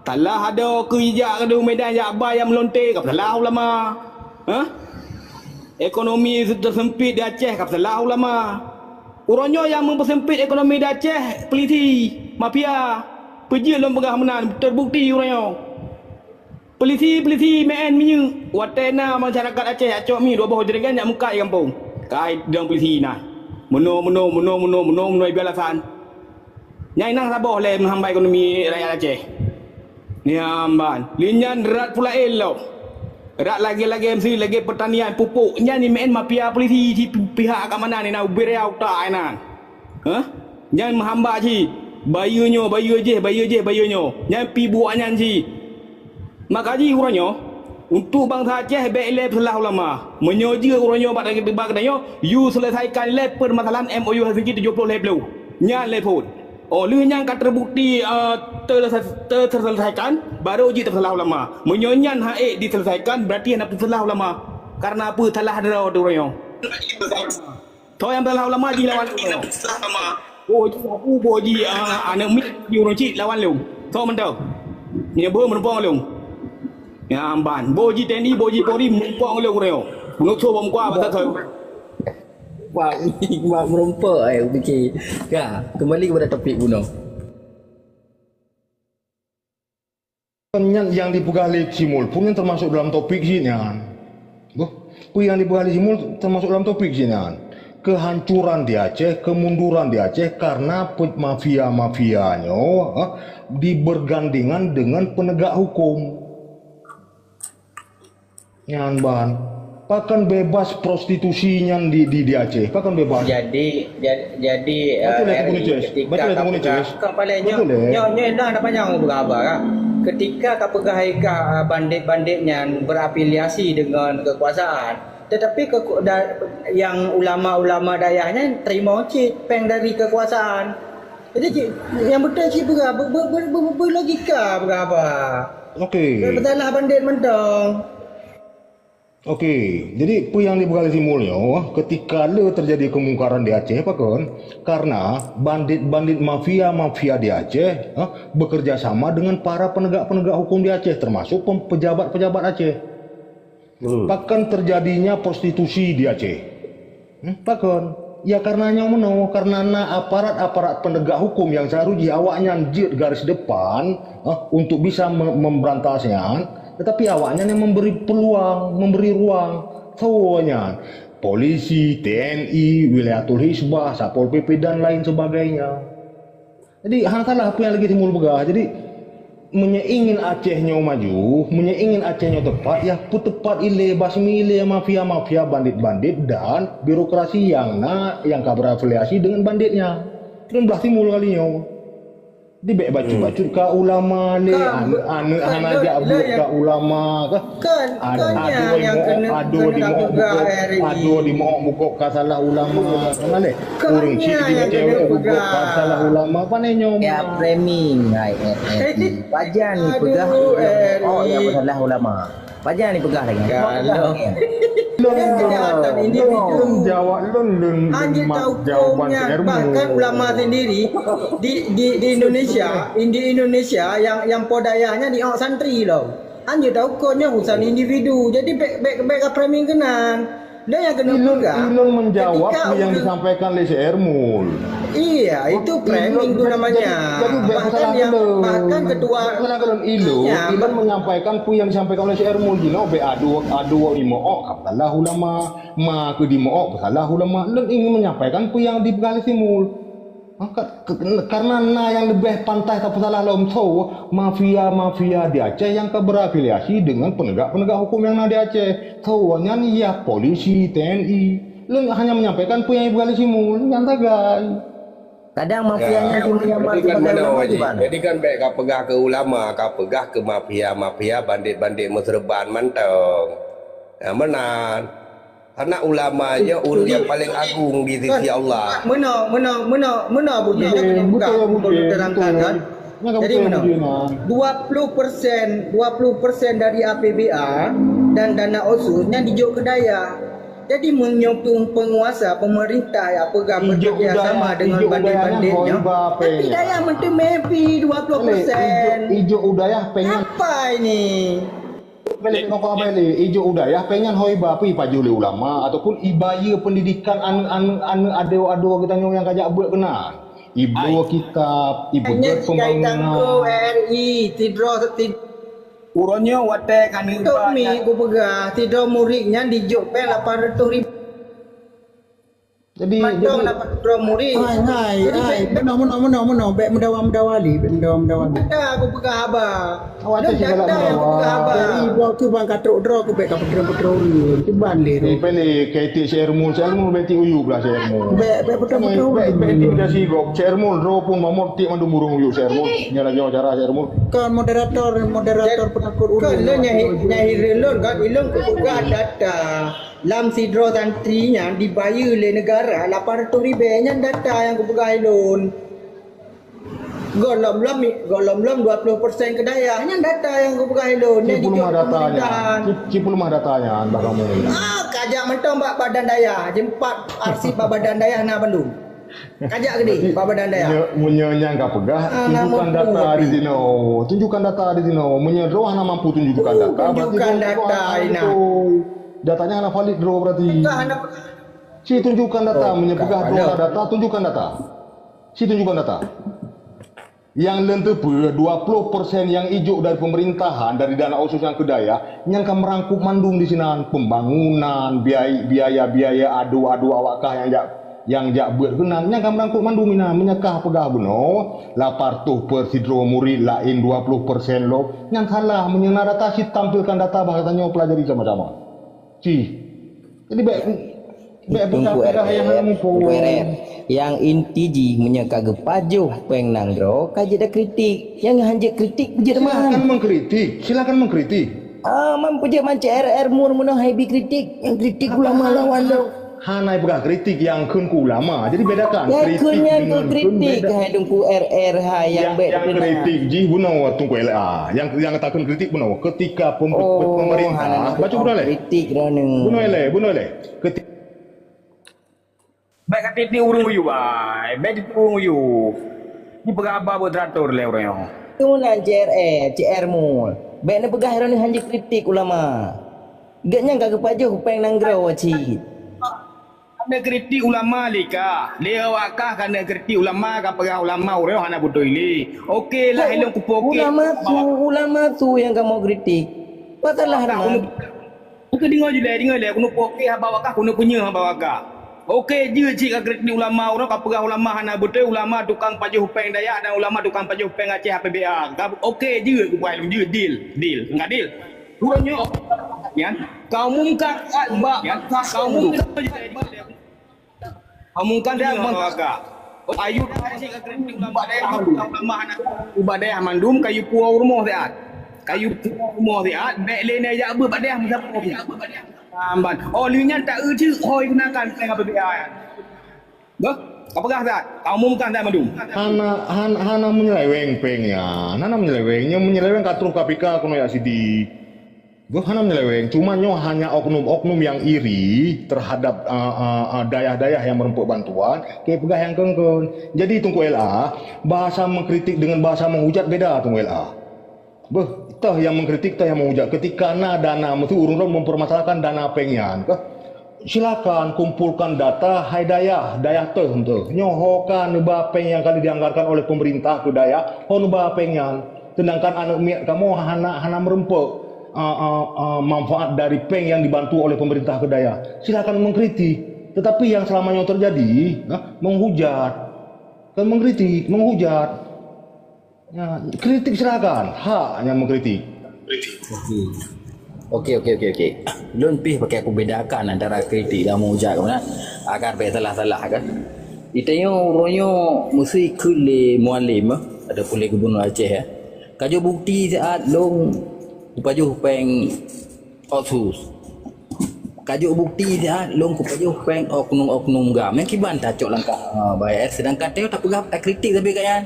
Salah adoe keu ijak keu Medan, jak bai nyang meulonte, ka peusalah ulama. Hah? Ekonomi teuseumpit di Aceh, ka peusalah ulama. Uroe nyoe nyang meupeuseumpit ekonomi di Aceh, peulisi, mafia. Peujeuet lôn peugah meunan, teubukti uroe nyoe. Peulisi, peulisi meu'en minyeuk. Watèe na masyarakat Aceh jak cok mi dua boh jerigen jak meukat di gampông. Kai dong peulisi na. Meunoe, meunoe, meunoe, meunoe, meunoe, meunoe ibi alasan. Nyan inong saboh lé meuhamba ekonomi rakyat Aceh. Nyan ban. Lé nyan rot peulaén lom. Rot lagèe-lagèe meusi, lagèe peutanian, pupuk. Nyan jimeu'en mafia peulisi di pihak keamanan inan, ubé raya utak inan. Hah? Nyan meuhamba cit. Bayeue nyoe, bayeue jéh, bayeue jéh, bayeue nyoe. Nyan pi buet nyan cit. Maka jih uroe nyoe, untuk bansa Aceh bèk ilèe peusalah ulama. Meunyoe jeuet uroe nyoe bak, bak geutanyoe, yue seuleusaikan lé permasalahan M O U Helsinki tujoh ploh lhèe ploh. Nyan lé phôn. Óh lheueh nyan ka teubukti, eh, teulesa-, te-, teuseuleusaikan, baru jeuet tapeusalah ulama. Meunyoe nyan hana ék diseulesaikan, berarti hana peusalah ulama. Karena peue? Salah droe uroe nyoe. Soe nyang peusalah ulama jih lawan lôn. Boh jih abu, boh jih, ah, aneuk miet jih ureueng chik lawan lôn. Soe mantong. Nyoe boh meurumpok lôn. Nyan ban. Boh jih TNI, boh jih Polri meurumpok lôn uroe nyoe. Meunyoe soe bak muka, masa soe. Wah, wah, meurumpok, eh, U P K. Ya, kembali kepada topik bunoe. Nyan nyang dipeugah lé Simul pun nyan termasuk dalam topik jih nyan. Boh, peue nyang dipeugah lé Simul termasuk dalam topik jih nyan. Kehancuran di Aceh, kemunduran di Aceh karena pe-, mafia-mafia nyoe, eh, dibergandengan dengan penegak hukum. Nyan ban. Pakon bebas prostitusi nyan di, di, di Aceh? Pakon bebas? Jadi, ja-, jadi, Betul eh, ya, Tengku Eri, Nicis? ketika Betul ya, Tengku Nicis? Bukan paling nyoe, Betul, eh? nyoe, nyoe dah ada panjang beuraba, kan? Ketika ka peugah ika, ah, bandit-bandit nyan berafiliasi dengan kekuasaan, tetapi keku-, da-, yang ulama-ulama dayah nyan terima cit peng dari kekuasaan. Jadi, cit, yang betul cit peugah, be-, be-, be-, be-, be-, berlogika peugah apa? Okey. Beutalah bandit mantong. Okey, jadi peue nyang dipeugah lé Simul nyoe, ketika le terjadi kemungkaran di Aceh, pakon? Karena bandit-bandit mafia-mafia di Aceh, eh, bekerja sama dengan para penegak-penegak hukum di Aceh, termasuk pem-, pejabat-pejabat Aceh. Hmm. Pakon terjadinya prostitusi di Aceh? Hmm, pakon? Ya, karena nyoe meunoe, karena na aparat-aparat penegak hukum yang seharusnya awaknyan jeuet garis depan, eh, untuk bisa me-, memberantas nyan, tetapi awaknyan yang memberi peluang, memberi ruang. Soe nyan? Polisi, TNI, Wilayatul Hisbah, Satpol PP dan lain sebagainya. Jadi, hana salah peue nyang lagèe Simul peugah. Jadi, meunyoe ingin Aceh nyoe maju, meunyoe ingin Aceh nyoe teupat, ya peuteupat ilèe, basmi ilèe mafia-mafia, bandit-bandit dan birokrasi nyang na, nyang ka berafiliasi dengan bandit nyan. Teuma blah Simul kali nyoe. Jadi, bèk bacut-bacut ka ulama lé, Ka, aneuk-aneuk ka, hana le, jak le, buet ya. ka ulama kah? Kan, Ad-, kan adoe nyang, nyang dimohok, kena, adoe kena dimohok peugah bukok, hari ni. adoe dimohok bukok ka salah ulama. Kan lé? Kan Ureueng chik nyang di kena keucewek bukok peugah. ka salah ulama. Pane nyoe? Ya, framing, hai, eh, eh, eh. Pajan ni peugah Aduh, ulama. Oh, ya, Eri. salah ulama. Pajan ni peugah lagi. Kalau Peugah lagi. Lôn, Yang kejahatan individu. lôn jawab, lôn, lôn, lôn Anjir mak tahu jawaban hukumnya, Sir Ermul. bahkan ulama sendiri di, di, di Indonesia, di Indonesia yang, yang po dayahnya di awak santri loh. Anjir tahu hukumnya urusan individu. Jadi bèk, bèk, bèk ka framing keunan. Dah yang kena Ilôn, peugah. ilôn menjawab Ketika yang ulama disampaikan oleh Sir Ermul. Iya, itu Ilôn, framing tu jadi, namanya. jadi, jadi bèk Bahkan salah yang, ilôn. bahkan ketua Bèk salah ilôn. Ilôn, Iya, ilôn bah- menyampaikan peue yang disampaikan oleh Sir Ermul. Jinoe bèk adoe, adoe dimohok, ka salah ulama. Ma keu dimohok, ka salah ulama. Lôn ingin menyampaikan peue yang dipeugah oleh Simul. Maka, ke-, karena na nyang leubeh pantas tapeusalah lom soe, mafia-mafia di Aceh nyang ka berafiliasi dengan penegak-penegak hukum nyang na di Aceh. Soe nyan, ya polisi, TNI. Lôn hanya menyampaikan peue nyang ipeugah lé Simul, nyan sagai. Kadang mafia Ya, nyan cuma nyamar jadi kan sebagai meunoe ulama, jih. Jadi kan bèk ka peugah keu ulama, ka peugah keu mafia-mafia, bandit-bandit meuseureuban mantong. Ya, meunan. Karena ulama nyoe ureueng nyang paling agung di sisi Allah. Meunoe, meunoe, meunoe, meunoe, Abu Jahal, Betul, betul, betul, betul, terangkan, betul. kan? Nyan ka beutôi, meunan. Dua puluh persen, dua puluh persen dari A P B A dan dana otsus nyan dijok keu dayah. Jadi, meunyoe pun penguasa, pemerintah yang peugah bekerja sama dengan bandar-bandar nyoe, tapi dayah meuteumé pi dua puluh persen. Ijok u dayah péng nyan. Apa ini? Balik kongkoh balik, ijok u dayah péng nyan ho iba pi pajoh lé ulama ataupun ibayeue pendidikan aneuk-aneuk, aneuk adoe-adoe geutanyoe nyang ka jak beuet keunan. Ibloe kitab, ibeudôh pembangunan. Uroe nyoe watèe ka neuba. Tok Mi kupeugah, sidroe murit nyan dijok péng lapan ratus ribu. Jadi, jadi, lapan ratus ribu murit. Hai, hai, hai. Meunoe, meunoe, meunoe, meunoe. Bèk meudawa-meudawa lé, bèk meudawa-meudawa lé. Data kupeugah haba. Awak tu sigalak meudawa. Jadi, ibu tu bang ka trok droe, ku bèk ka peutrôn-peutrôn ureueng. Cuba lé tu. Eh, pele, kaitik si Ermul, si Ermul bèk tik uyup lah si Ermul. Bèk, bèk peutrôn-peutrôn ureueng. Bèk, bèk tik dah sigok. Si Ermul, droe pun mamot tik mandum ureueng uyup si Ermul. Nyan lagèe cara si Ermul. Kon moderator, moderator penakut ureueng. Kon lôn nyang hi-, nyang hireuen lôn kan, ilôn kupeugah data. Lam sidroe santri nyan dibayeue lé negara lapan ratus ribèe, nyan data nyang kupeugah ilôn. Gohlom-lom, gohlom-lom dua puluh persen keu dayah, nyan data nyang kupeugah ilôn. Ci peuleumah data nyan. Ci, ci peuleumah data nyan bak kamoe. Ah, kajak mantong bak badan dayah, jeumpat arsip bak badan dayah na bandum. Kajak keudéh bak badan dayah. Meunyoe, meunyoe nyang ka peugah, tunjukkan data di sinoe. Tunjukkan data di sinoe. Meunyoe droe hana mampu tunjukkan data, berarti droe hana beutôi. Datanya hana valid droe berarti. Ci tunjukkan data, meunyoe peugah droe hana data, tunjukkan data. Ci tunjukkan data. Nyang lôn teupeue, dua puluh persen nyang ijok dari pemerintahan, dari dana otsus nyang keu dayah, nyang ka meurangkup mandum di sinan, pembangunan, biay-, biaya-biaya adoe-adoe awak kah nyang jak, nyang jak beuet keunan, nyang ka meurangkup mandum inan. Meunyoe kah peugah bunoe, lapan ratus per sidroe murit laén dua puluh persen lom, nyan salah. Meunyoe na data, ci tampilkan data, bah geutanyoe pelajari sama-sama. Ci. Jadi, bèk, bèk peugah-peugah nyang hana muphom. Nyang inti jih, meunyoe ka geupajoh péng nanggroe, ka jeuet takritik. Nyang hanjeuet kritik, peujeuet man. Silakan mengkritik, silakan mengkritik. Ah, man peujeuet man C R R mur meunoe hai bi kritik. Nyang kritik ulama lawan lôn. Hana peugah kritik nyang kheun keu ulama. Jadi, bedakan kritik dengan kheun beda. Hai Teungku R R hai nyang bèk kritik jih bunoe Teungku L A. Nyang, nyang takheun kritik bunoe. Ketika pem-, pemerintah, baca bunoe lé. Kritik droeneuh. Bunoe lé, bunoe lé. Keti-, bèk ka tiep ureueng uyup ai, bèk tiep ureueng uyup. Ni peugah haba buet teratur lé ureueng nyoe. Tu nan C R M, C R mul. Bèk neupeugah droeneuh hanjeuet kritik ulama. Geuh nyan ka geupajoh péng nanggroe cit. Ka neukritik ulama lé kah. Lé awak kah ka neukritik ulama, ka peugah ulama ureueng hana beutôi lé. Oke lah, ilôn kupoke. Ulama su, ulama su nyang kamoe kritik. Masalah na. Keuneuk deungoe jih lé, deungoe lé, keuneuk poke haba awak kah, keuneuk peunyoe haba awak kah. Oke, jeuet cit ka kritik ulama, ureueng ka peugah ulama hana beutôi, ulama tukang pajoh péng dayah dan ulama tukang pajoh péng Aceh A P B A. Ka, oke, jeuet kupeugah lôn, jeuet, deal, deal. Enggak deal. Uroe nyoe, nyan, ka umumkan bak, ka umumkan, ka umumkan bak, ayue ubak dayah mandum, ubak dayah mandum, kayue puwoe rumoh siat. Kayue puwoe rumoh siat, bèk lé na jak beuet bak dayah meusaboh. Lamban. Oh, lheueh nyan ta-eu cit hôi gunakan péng A P B A nyan. Beuh, ka peugah that, ka umumkan that mandum. Hana, han-, hana menyeleweng péng nyan. Hana menyeleweng. Nyoe menyeleweng ka troh K P K keunoe jak sidik. Beuh, hana menyeleweng. Cuma nyoe hanya oknum-oknum yang iri terhadap, ah, ah, ah, dayah-dayah yang meureumpok bantuan, ka peugah nyang kheun-kheun. Jadi, Teungku L A, bahasa mengkritik dengan bahasa menghujat beda, Teungku L A. Beuh, teuh nyang mengkritik, teuh nyang menghujat. Ketika na dana, meusti ureueng droen mempermasalahkan dana péng nyan, kah? Silakan kumpulkan data hai dayah, dayah teuh, teuh. Nyoe ho ka neuba péng nyang ka dianggarkan oleh pemerintah keu dayah, ho neuba péng nyan. Sedangkan aneuk miet kamoe hana, hana meureumpok, a, a, a, manfaat dari péng yang dibantu oleh pemerintah keu dayah. Silakan mengkritik. Tetapi yang selama nyoe terjadi, nah, menghujat. Kan mengkritik, menghujat. Ya, kritik silakan. Hak nyang mengkritik. Okey. Okey, okey, okey, okey. Lôn pih pakai aku bedakan antara kritik dan menghujat, kan? Agar bèk salah-salah, kan? Di tanyoe uroe nyoe meusti kheun lé Mualem, eh, ataupun lé Gubernur Aceh, eh. Ka jok bukti siat lôn kupajoh péng otsus. Ka jok bukti siat lôn kupajoh péng oknum-oknum GAM. Nyang kiban tacok langkah, ha, bayar, sedangkan tanyoe tapeugah takritik sabe gobnyan.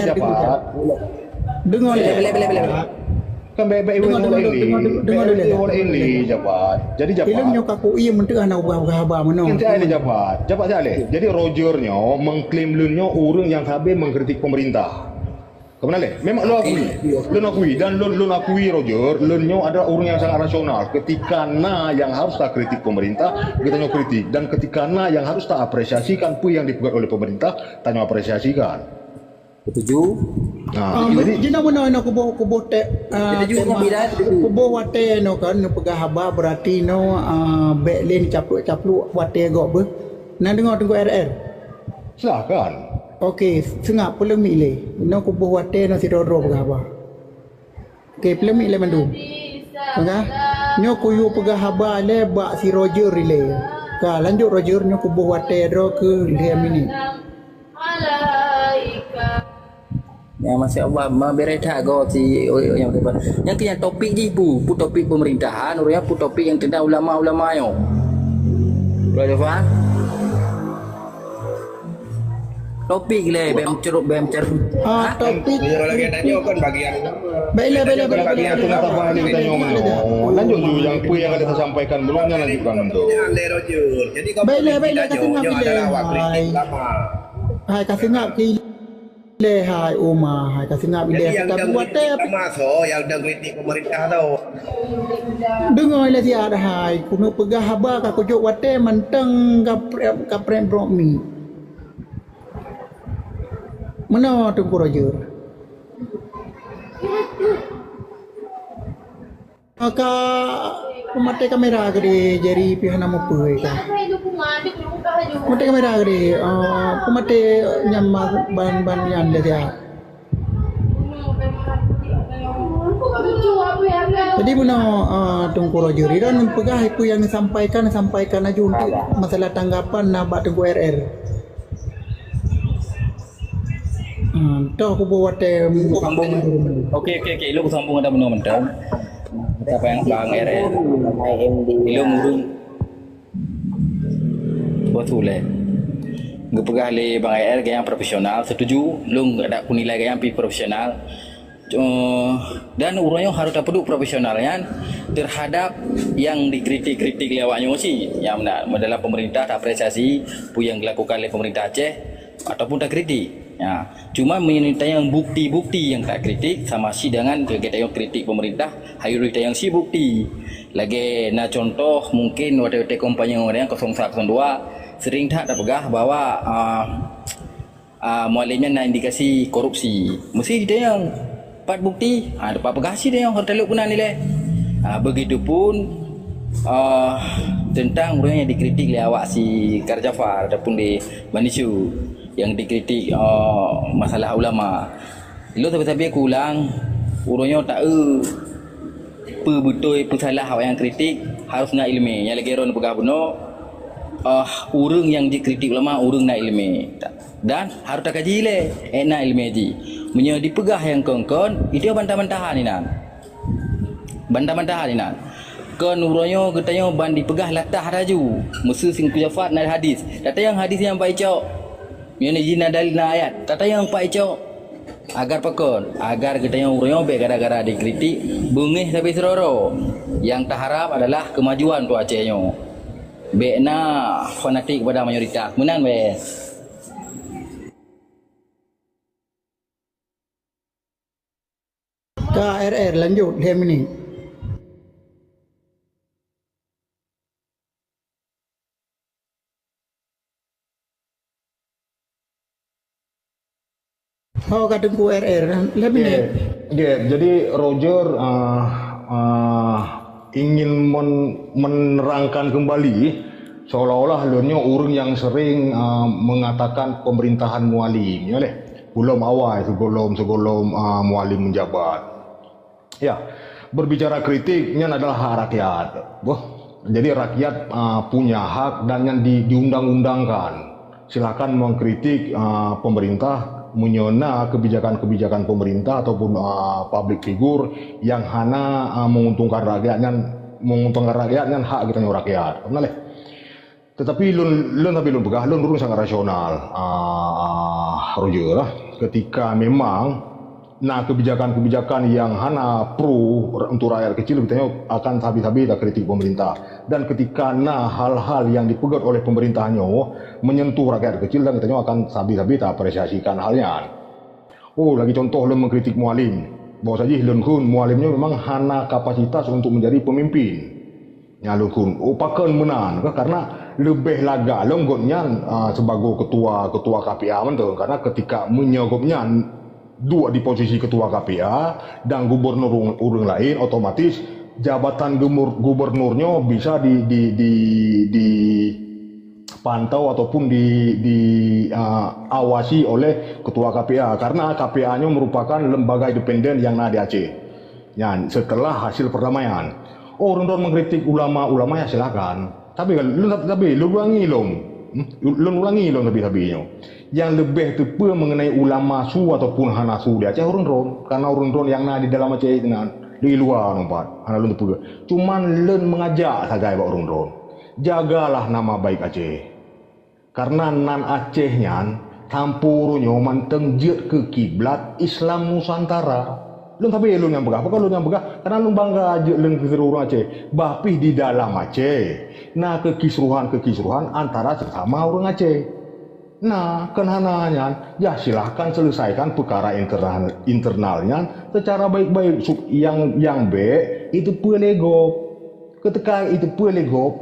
R, Jabat. Deungoe lé. Boleh, boleh, boleh, boleh. Kan baik-baik Deungoe, deungoe, deungoe, deungoe, deungoe, deungoe, deungoe, Jabat. Jadi, Jabat. Ilôn nyoe ka kuieng meunteuh hana ubah-ubah haba meunoe. Kian cai lé, Jabat. Jabat siat lé. Jadi, Roger nyoe mengklaim lôn nyoe ureueng nyang sabe mengkritik pemerintah. Keubeuna lé? Memang lôn akui. Lôn akui dan lôn, lôn akui Roger, lôn nyoe adalah ureueng nyang sangat rasional. Ketika na nyang harus takritik pemerintah, geutanyoe kritik. Dan ketika na nyang harus taapresiasikan peue nyang dipeugét oleh pemerintah, tanyoe apresiasikan. Setuju? Ha, jadi jinoe meunoe, inoe kuboh, kuboh te-, ah, kuboh watée inoe kan, neupeugah haba, berarti inoe, ah, bék lé neucaplok-caplok watée gob beuh. Na deungoe Teungku R R? Silahkan. Oke, seungab, peuleumiek lé. Inoe kuboh watée inoe sidroe-droe peugah haba. Oke, peuleumiek lé mandum. Peugah, nyoe kuyue peugah haba lé bak si Roger ilée. Ka, lanjut Roger, nyoe kuboh watée droe keu lhée minit. Ya, masya Allah, ma bereh that go si, oh, oh, nyang, nyang keu nyang topik jih pu, pu topik pemerintahan, ureueng pu topik nyang tentang ulama-ulama nyoe. Udah faham? Topik lé, bèk meucuruk, bèk meucuruk. Ah, topik. Lagi tanya kan bagian. Baiklah, baiklah, baiklah, bagian baiklah, tu nak baiklah, tambah ni baiklah, tanya baiklah, mana? Baiklah. Lanjut ju yang apa yang ada tersampaikan belum, yang lanjutkan tu. Baiklah, baiklah, ka seungab ilée. Hai. Hai, ka seungab ilée, hai Uma, hai, ka seungab ilée. Jadi, yang sedang kritik sama so, yang sedang kritik pemerintah tu. Deungoe lé siat, hai, keuneuk peugah haba ka kujok watée mantong kaprek, kaprek brok mi. Meunoe Teungku Roger. Ka peumaté kamera geude, jadi pih hana mupeue ka. Peumaté kamera geude, ah, peumaté nyan ma-, ban, ban nyan lé siat. Jadi meunoe, ah, Teungku Roger, droeneuh peugah peue nyang neusampaikan, sampaikan laju untuk masalah tanggapan na bak Teungku R R. Hmm, toh kuboh watée. Sambung. Oke, oke, oke. Ilôn sambung ada meunoe mantong. Kata Bang, Bang R R. Ilôn ureueng. Betul lé. Geupeugah lé Bang R R geuh nyang profesional, setuju. Lôn ada kunilai geuh nyang pi profesional. Eh, dan ureueng nyoe harus tapeuduek profesional nyan terhadap yang dikritik-kritik lé awak nyoe cit. Nyang na, dalam pemerintah taapresiasi peue nyang dilakukan lé pemerintah Aceh ataupun takritik. Ya, cuma meunyoe tanyong bukti-bukti nyang takritik sama cit dengan geutanyoe kritik pemerintah, hayeu tanyong cit bukti. Lagée na contoh mungkin watée-watée kampanye nyan kosong satu kosong dua sering that tapeugah bahwa, ah, ah, Mualem nyan na indikasi korupsi. Meusti jitanyong, pat bukti? Ha, pat peugah cit tanyong, harôh taleuek keunan ilée. Ha, beugitupun, ah, teuntang ureueng nyang dikritik lé awak si Kar Jafar ataupun di Bani Su nyang dikritik, ah, masalah ulama. Lôn sabe-sabe kuulang, ureueng nyoe taeu peue beutôi, peue salah awak nyang kritik, harôh na iéleumé. Nyang lagée droeneuh peugah bunoe, ah, ureueng nyang jikritik ulama, ureueng na iéleumé. Dan harôh takaji lé, ék na iéleumé jih. Meunyoe dipeugah nyang kon-kon, itu bantah-bantahan inan. Bantah-bantahan inan. Kon uroe nyoe geutanyoe ban dipeugah latah laju. Meuseu singku Jafar na hadis. Tatanyong hadis nyang paicok. Meunyoe jih na dalil na ayat. Tatanyong paicok. Agar pakon? Agar geutanyoe uroe nyoe bék gara-gara dikritik, beungéh sabe sidroe-droe. Nyang taharab adalah keumajuan untuk Aceh nyoe. Bék na fanatik kepada mayoritas. Meunan wéh. Ka R R lanjut lhèe minit. Ho ka Teungku R R lhèe minit. Oke, oke. Jadi Roger, ah, ah, ingin men-, menerangkan kembali seolah-olah lôn nyoe ureueng nyang sering, ah, mengatakan pemerintahan Mualem, ya leh. Sebelum awai, sebelum, sebelum, ah, Mualem menjabat. Ya, berbicara kritik nyan adalah hak rakyat. Boh. Jadi rakyat, ah, punya hak dan nyan di, diundang-undangkan. Silakan mengkritik, ah, pemerintah meunyoe na kebijakan-kebijakan pemerintah ataupun, ah, public figure yang hana, ah, menguntungkan rakyat nyan, menguntungkan rakyat nyan hak geutanyoe rakyat. Beuna lé. Tetapi lôn, lôn tapi lôn peugah, lôn ureuëng sangat rasional, ah, Roger lah. Ketika memang na kebijakan-kebijakan yang hana pro untuk rakyat kecil, geutanyoe akan sabe-sabe takritik pemerintah. Dan ketika na hal-hal yang dipeugét oleh pemerintah nyoe menyentuh rakyat kecil, dan geutanyoe akan sabe-sabe taapresiasikan hal nyan. Oh, lagi contoh lôn mengkritik mualim. Bahwa saja lôn kheun mualim nyoe memang hana kapasitas untuk menjadi pemimpin. Nyan lôn kheun, oh, pakon meunan, kan? Karena leubeh lagak lom gobnyan, ah, sebagai ketua, ketua K P A mantong. Karena ketika meunyoe gobnyan duek di posisi ketua K P A dan gubernur ureuëng, ureuëng lain, otomatis jabatan gumur-, gubernur nyoe bisa di, di, di, dipantau ataupun di, di, ah, awasi oleh ketua K P A. Karena K P A nyoe merupakan lembaga independen yang na di Aceh. Nyan setelah hasil perdamaian. Oh, ureuëng droen mengkritik ulama-ulama, ya silakan. Tapi kan, lôn, tapi lôn ulangi lom. Hmm? Lôn ulangi lom tapi-tapi nyoe. Yang leubeh teupeue mengenai ulama su ataupun hana su di Aceh ureuëng droen. Karena ureuëng droen yang na di dalam Aceh itu nan, di luar tempat. Hana lôn teupeue. Cuman lôn mengajak sagai bak ureuëng droen. Jagalah nama baik Aceh. Karena nan Aceh nyan, sampue uroe nyoe mantong jeuet keu kiblat Islam Nusantara. Lôn sabe lôn nyang peugah, pakon lôn nyang peugah, karena lôn bangga jeuet lôn keu ureuëng Aceh. Bah pih di dalam Aceh, na keukisruhan-keukisruhan antara sesama ureuëng Aceh. Nah, kon hana nyan, ya silahkan selesaikan peukara internal, internal nyan secara baik-baik. Su-, nyang, nyang bék, itu peue lé gob. Ketika itu peue lé gob,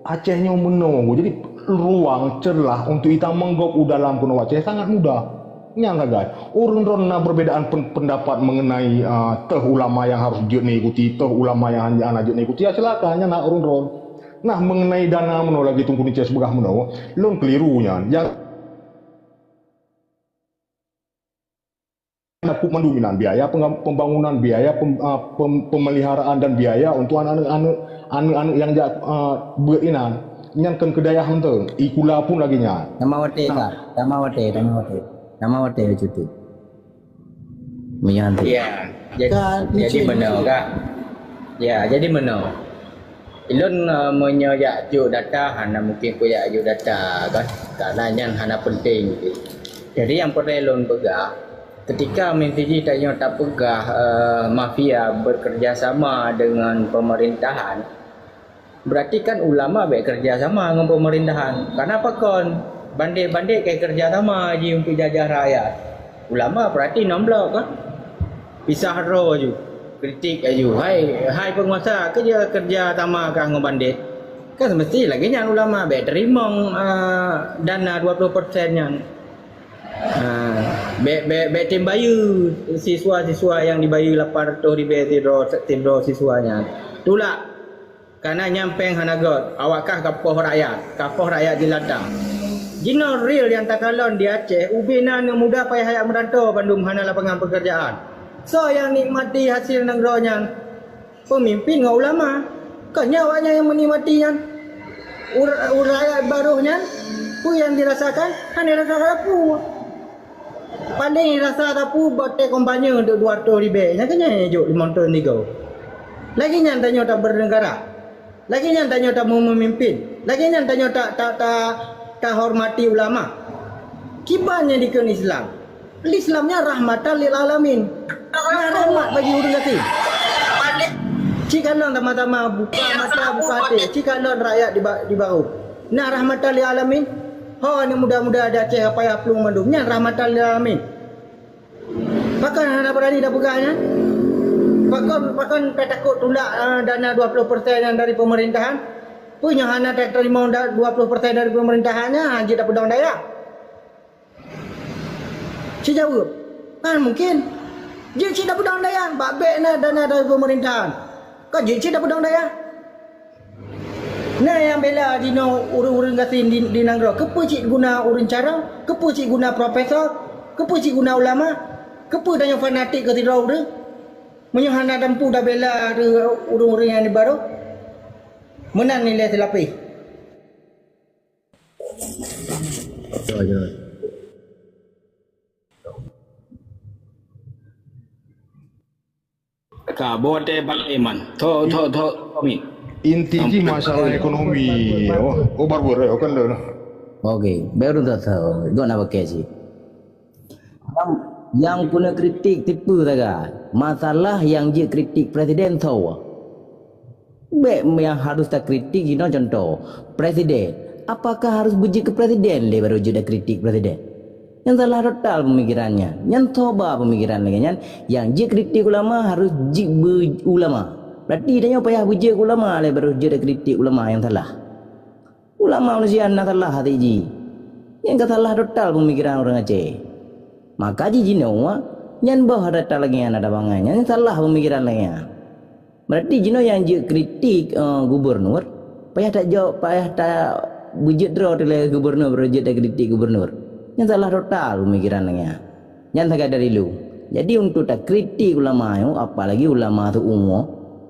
Aceh nyoe meunoe. Jadi, ruang celah untuk itamong gob u dalam keunoe Aceh sangat mudah. Nyang sagai, ureuëng droen na perbedaan pen-, pendapat mengenai, ah, toh ulama yang harus jeuet neuikuti, toh ulama yang hana jeuet neuikuti, ya silakan, nyan hak ureuëng droen. Nah, mengenai dana meunoe lagi Teungku Nice peugah meunoe, lôn keliru nyan. Nyang Takut mandum inan biaya pengam-, pembangunan, biaya pem-, ah, pem-, pemeliharaan dan biaya untuk aneuk-aneuk, aneuk-aneuk nyang jak, ah, beuet inan. Nyan kon keu dayah mantong. Ikula pun lagi nyan. Nama watèe, nah. Kak? Nama watèe, nama watèe. Nama watèe cuti. Meunyoe nanti. Ya, jadi, Kak, jadi licin, meunoe, licin. Kak. Ya, jadi meunoe. Ulôn, eh, meunyoe jak jok data, hana mungken ku jak jok data kan. Karena nyan hana penting. Jadi nyang peureulèe lôn peugah, ketika meuntijih tanyoe tapeugah, eh, mafia bekerja sama dengan pemerintahan, berarti kan ulama bèk kerja sama ngon pemerintahan. Karena pakon? Bandét-bandét ka kerja sama jih untuk jajah rakyat. Ulama berarti non blok kan? Pisah droe ju, kritik laju. Hai, hai penguasa, kerja, kerja sama kah ngon bandét? Kan semesti lagèe nyan ulama bèk teurimong, ah, dana dua puluh persen nyan. Ah, bèk, bèk, bèk tem bayeue siswa-siswa nyang dibayeue lapan ratus ribèe sidroe, sidroe siswa nyan. Tulak. Kana nyan pèng hana göt, awak kah ka poh rakyat, ka poh rakyat jeulata. Jinoe real nyang takalon di Aceh, ubé na aneuk muda payah jak meuranto bandum hana lapangan pekerjaan. Soe nyang nikmati hasil nanggroe nyan? Pemimpin ngon ulama. Kon nyan awak nyan nyang menikmati nyan. Ur-, ur-, rakyat baroh nyan, peue nyang dirasakan? Hana rasa sapeue. Paléng rasa sapeue bak tèk kampanye untuk dua ratus ribèe. Nyang keuh nyan jok limong thôn tiga. Lagèe nyan tanyoe tabernegara. Lagèe nyan tanyoe tameumimpin. Lagèe nyan tanyoe ta, ta, ta, tahormati ulama. Kiban nyang dikheun Islam. Islam nyan rahmatan lil alamin. Nyan rahmat bagi ureueng gasien. Cit kalon sama-sama buka mata, buka até. Cit kalon rakyat di ba-, di baroe. Nyan rahmatan lil alamin. Ho aneuk muda-muda di Aceh payah plueng mandum. Nyan rahmatan lil alamin. Pakon hana beurani tapeugah nyan? Pakon, pakon tatakot tulak, eh, dana dua puluh persen nyang dari pemerintahan? Peue nyang hana tateurimong da-, dua puluh persen dari pemerintahan nyan, jeuet tapeudong dayah? Sijaweueb, hana mungken. Jeuet cit tapeudong dayah, bak bèk na dana dari pemerintahan. Ka jeuet cit tapeudong dayah. Na nyang bela jinoe ureueng-ureueng gasien di, di nanggroe. Keupeue cit guna ureueng carông? Keupeue cit guna profesor? Keupeue cit guna ulama? Keupeue tanyoe fanatik keu sidroe ureueng? Meunyoe hana teumpu tabela ureueng-ureueng nyang di baroe? Meunan nilai seulapéh. Ka, buat teh Pak Iman. Tho, tho, tho, tho, mi. Inti jih masalah ekonomi. Oh, oh, baru, baru, kan dah. Oke, baru dah tahu. Gak nak pakai sih. Yang, yang kena kritik tipu saga. Masalah yang jeuet kritik presiden tho. Bèk nyang harus takritik jinoe contoh, presiden. Apakah harus beujeuet keu presiden lé baru jeuet takritik presiden? Nyan salah total pemikiran nyan. Nyan tho ba pemikiran lagèe nyan, nyang jeuet kritik ulama harus jeuet beu ulama. Berarti tanyoe payah beujeuet keu ulama lé baru jeuet takritik ulama nyang salah. Ulama manusia na salah até jih. Nyan ka salah total pemikiran ureueng Aceh. Maka jih jinoe, nyan boh rata lagèe nyan ada bangai. Nyan salah pemikiran lagèe nyan. Berarti jinoe nyang jeuet kritik, eh, gubernur, payah tajok, payah ta beujeuet droe lé gubernur, baru jeuet takritik gubernur. Nyan salah total pemikiran lagèe nyan. Nyan sagai dari lu. Jadi untuk takritik ulama nyoe, apalagi ulama seuumu,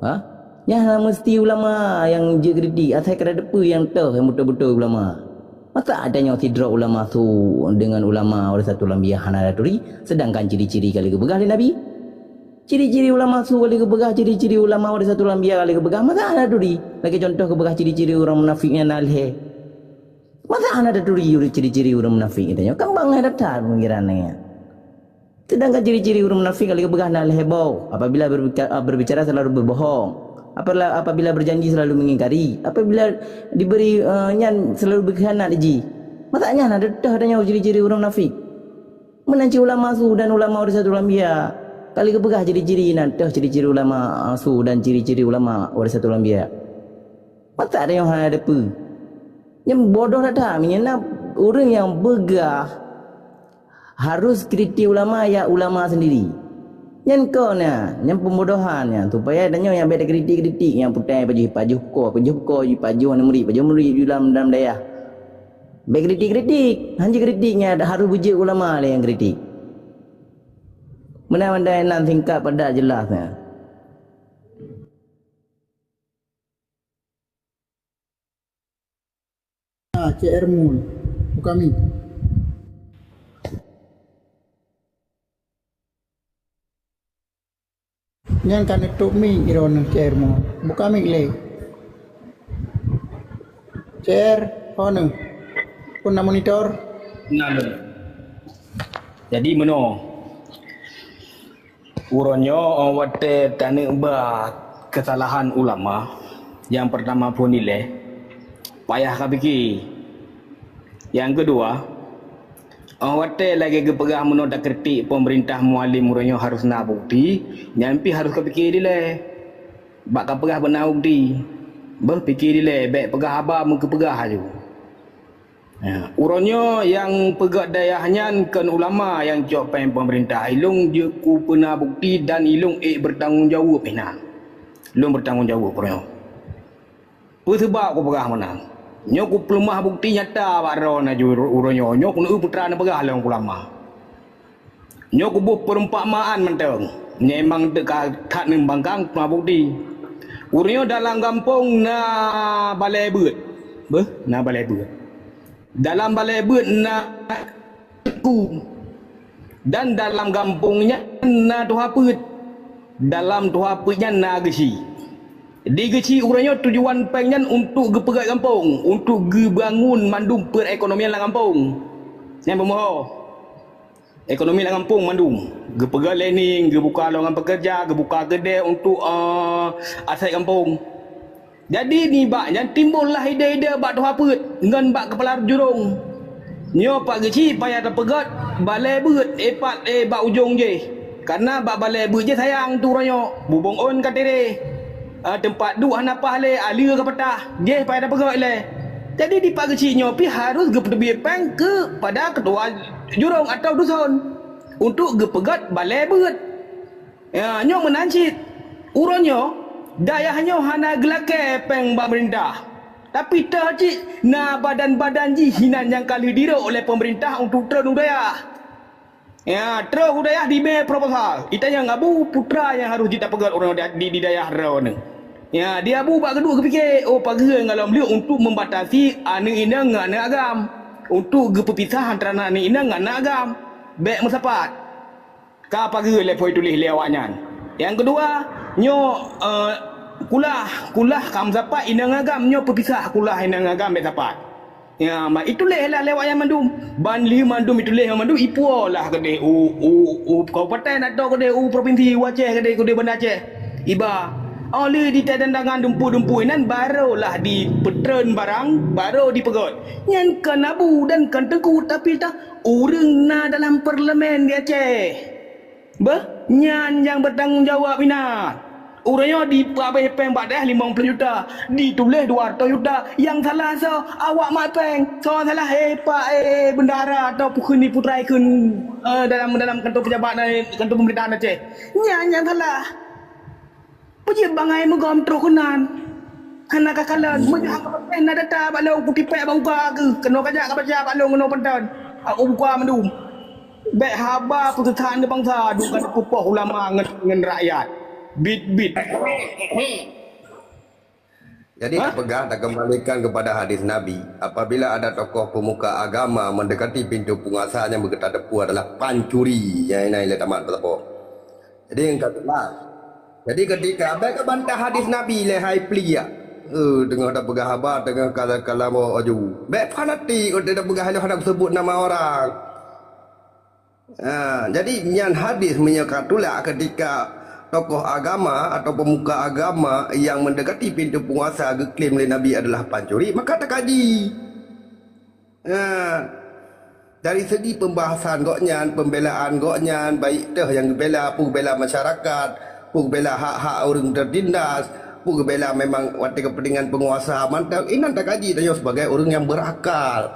ha? Nyan hana meusti ulama nyang jeuet kritik, asai ka tateupeue nyang toh nyang beutôi-beutôi ulama. Masa ada nyoe sidroe ulama su deungon ulama warisatul anbiya hana taturi, sedangkan ciri-ciri ka lheueh geupeugah lé Nabi? Ciri-ciri ulama su ka lheueh geupeugah, ciri-ciri ulama warisatul anbiya ka lheueh geupeugah, masa hana taturi? Lagèe contoh geupeugah ciri-ciri ureueng munafék nyan na lhèe. Masa hana taturi ciri-ciri ureueng munafék geutanyoe? Kan bangai that-that pemikiran nyan. Sedangkan ciri-ciri ureueng munafék ka lheueh geupeugah na lhèe boh, apabila berbica-, berbicara selalu berbohong, apabila, apabila berjanji selalu mengingkari, apabila diberi, eh, nyan selalu berkhianat jih. Masa nyan hana tateupeue tanyoe ciri-ciri ureueng munafék? Meunan cit ulama su dan ulama warisatul anbiya. Ka lheueh geupeugah ciri-ciri nyan, toh ciri-ciri ulama su dan ciri-ciri ulama warisatul anbiya. Masa tanyoe hana tateupeue? Nyan bodoh that-that, meunyoe na ureueng nyang peugah harus kritik ulama, ya ulama sendiri. Nyan kon nyan, nyan pembodohan nyan, supaya tanyoe nyang bèk takritik-kritik, nyang putai pajoh, pajoh ko, pajoh ko, pajoh aneuk murit, pajoh murit di dalam, dalam dayah. Bèk kritik-kritik, hana jeuet kritik nyan, harus beujeuet ulama lé nyang kritik. Meunan mandai nan singkat padat jelas nyan. Ah, C R Mul. Buka mic. Nyan ka neutôp mic droeneuh, C R Mul. Buka mic lé. C R, ho neuh. Peue na monitor? Na lôn. Jadi meunoe. Uroe nyoe, óh watèe taneuk ba keusalahan ulama, nyang peurtama phon ilèe, payah ka pike. Nyang keudua, óh watèe lagèe geupeugah meunoe takritik peumeurintah Mualem uroe nyoe harôh na bukeuti, nyan pih harôh ka pike dilèe. Bak ka peugah beu na bukeuti, beuh pike dilèe, bèk peugah haba meukeupeugah aju. Ya, uroe nyoe nyang peugöt dayah nyan kon ulama nyang cok péng peumeurintah. Ilôn jeuet kupeuna bukeuti dan ilôn ék beurtanggung jaweueb inan. Lôn beurtanggung jaweueb uroe nyoe. Peue seubab kupeugah meunan? Nyoe kupeuleumah bukeuti nyata bak droeneuh uroe nyoe. Nyoe keuneuk putra neupeugah lôn keu ulama. Nyoe kuboh peurumpamaan mantong. Nyoe memang teuka that neumbangkang teuma bukeuti. Ureueng nyoe dalam gampông na balèe beuet. Beuh, na balèe beuet. Dalam balèe beuet na teungku. Dan dalam gampông nyan na tuha peuet. Dalam tuha peuet nyan na geuchik. Di geuchik uroe nyoe tujuan péng nyan untuk geupeugöt gampông, untuk geubangun mandum peureukonomian lam gampông. Nyan beumeuho. Ekonomi lam gampông mandum. Geupeugöt learning, geubuka lowongan peukeurja, geubuka keudè untuk, eh, aset gampông. Jadi, nibak nyan timbullah ide-ide bak tuha peuet ngon bak keupala jurông. Nyoe Pak Geuchik payah tapeugöt balèe beuet, eh, pat, eh, bak ujông jih. Kareuna bak balèe beuet jih sayang tu uroe nyoe, bubông ôn ka tireh. Ah, teumpat duek hana paih lé, aleue ka patah, jih payah tapeugöt lé. Jadi, di Pak Geuchik nyoe pih harôh geupeuteubiet péng keupada keutua jurông atawa duson untuk geupeugöt balèe beuet. Ya, nyoe meunan cit. Uroe nyoe, dayah nyoe hana geulakèe péng bak peumeurintah. Tapi toh cit na badan-badan jih hinan nyang ka lheueh dirôk lé peumeurintah untuk trôn u dayah. Ya, trôn u dayah dimè proposal. Itanyong abu putra nyang harôh jeuet tapeugöt uroe nyoe di, di, di dayah droeneuh. Ya, di Abu bak geuduek geupike, oh, pageue ngon lom leuek untuk membatasi aneuk inong ngon aneuk agam, untuk geupeupisah antara aneuk inong ngon aneuk agam. Bèk meusapat. Ka pageue lé phon tuléh lé awaknyan. Nyang keudua, nyoe, eh, kulah, kulah ka meusapat inong agam, nyoe peupisah kulah inong agam bèk sapat. Ya, ma ituléh lah lé awaknyan mandum. Ban lheueh mandum ituléh mandum ipuwoe lah keudeh u, u, u kabupaten atau keudeh u provinsi, u Aceh keudeh, keudeh Banda Aceh. Iba, oh lheueh di tantangan dumpu-dumpu inan barolah dipeutreun barang, baro dipeugöt. Nyan kon Abu dan kon Teungku, tapi tah ureueng na dalam parlemen di Aceh. Beuh, nyan nyang bertanggung jawab inan. Ureueng nyoe dipeuabéh péng bak dayah limong ploh juta, dituléh dua ratus juta. Nyang salah soe? Awak mat péng. Soe salah? Eh, Pak, eh, eh, bendahara atau pukheun ni putra ikheun, eh, dalam, dalam kantor pejabat, eh, kantor pemerintahan Aceh. Nyan nyang salah. Peue jeuet bangai meugom troh keunan? Hana kakalon, meunyoe hana kapatéh na data bak lôn, kutipék bak muka keuh, keunoe kajak kabaca bak lôn keunoe panton. Aku buka mandum. Bèk haba peusesat bangsa, duka teupeupôh ulama ngon, ngon rakyat. Bit-bit. Jadi, hah? Tapeugah, takeumbalikan kepada hadis Nabi, apabila ada tokoh pemuka agama mendekati pintu penguasa, nyang beukeutateupeue adalah pancuri. Nyang inan ilée tamat peusapoe. Jadi, nyang ka teuma. Jadi, ketika abéh ka bantah hadis Nabi lé hai plia, eh, teungoh tapeugah haba, teungoh kala-, kalam aju. Bèk fanatik, oh, tapeugah lé hana seubut nama orang. Ha, jadi nyan hadis meunyoe ka tulak ketika tokoh agama atau pemuka agama yang mendekati pintu penguasa geuklaim lé Nabi adalah pancuri, maka takaji. Ha, dari segi pembahasan gobnyan, pembelaan gobnyan, baik teuh nyang geubela, peue geubela masyarakat, peue geubela hak-hak ureueng tertindas, peue geubela memang watée kepentingan penguasa mantong, inan takaji tanyoe sebagai ureueng nyang berakal.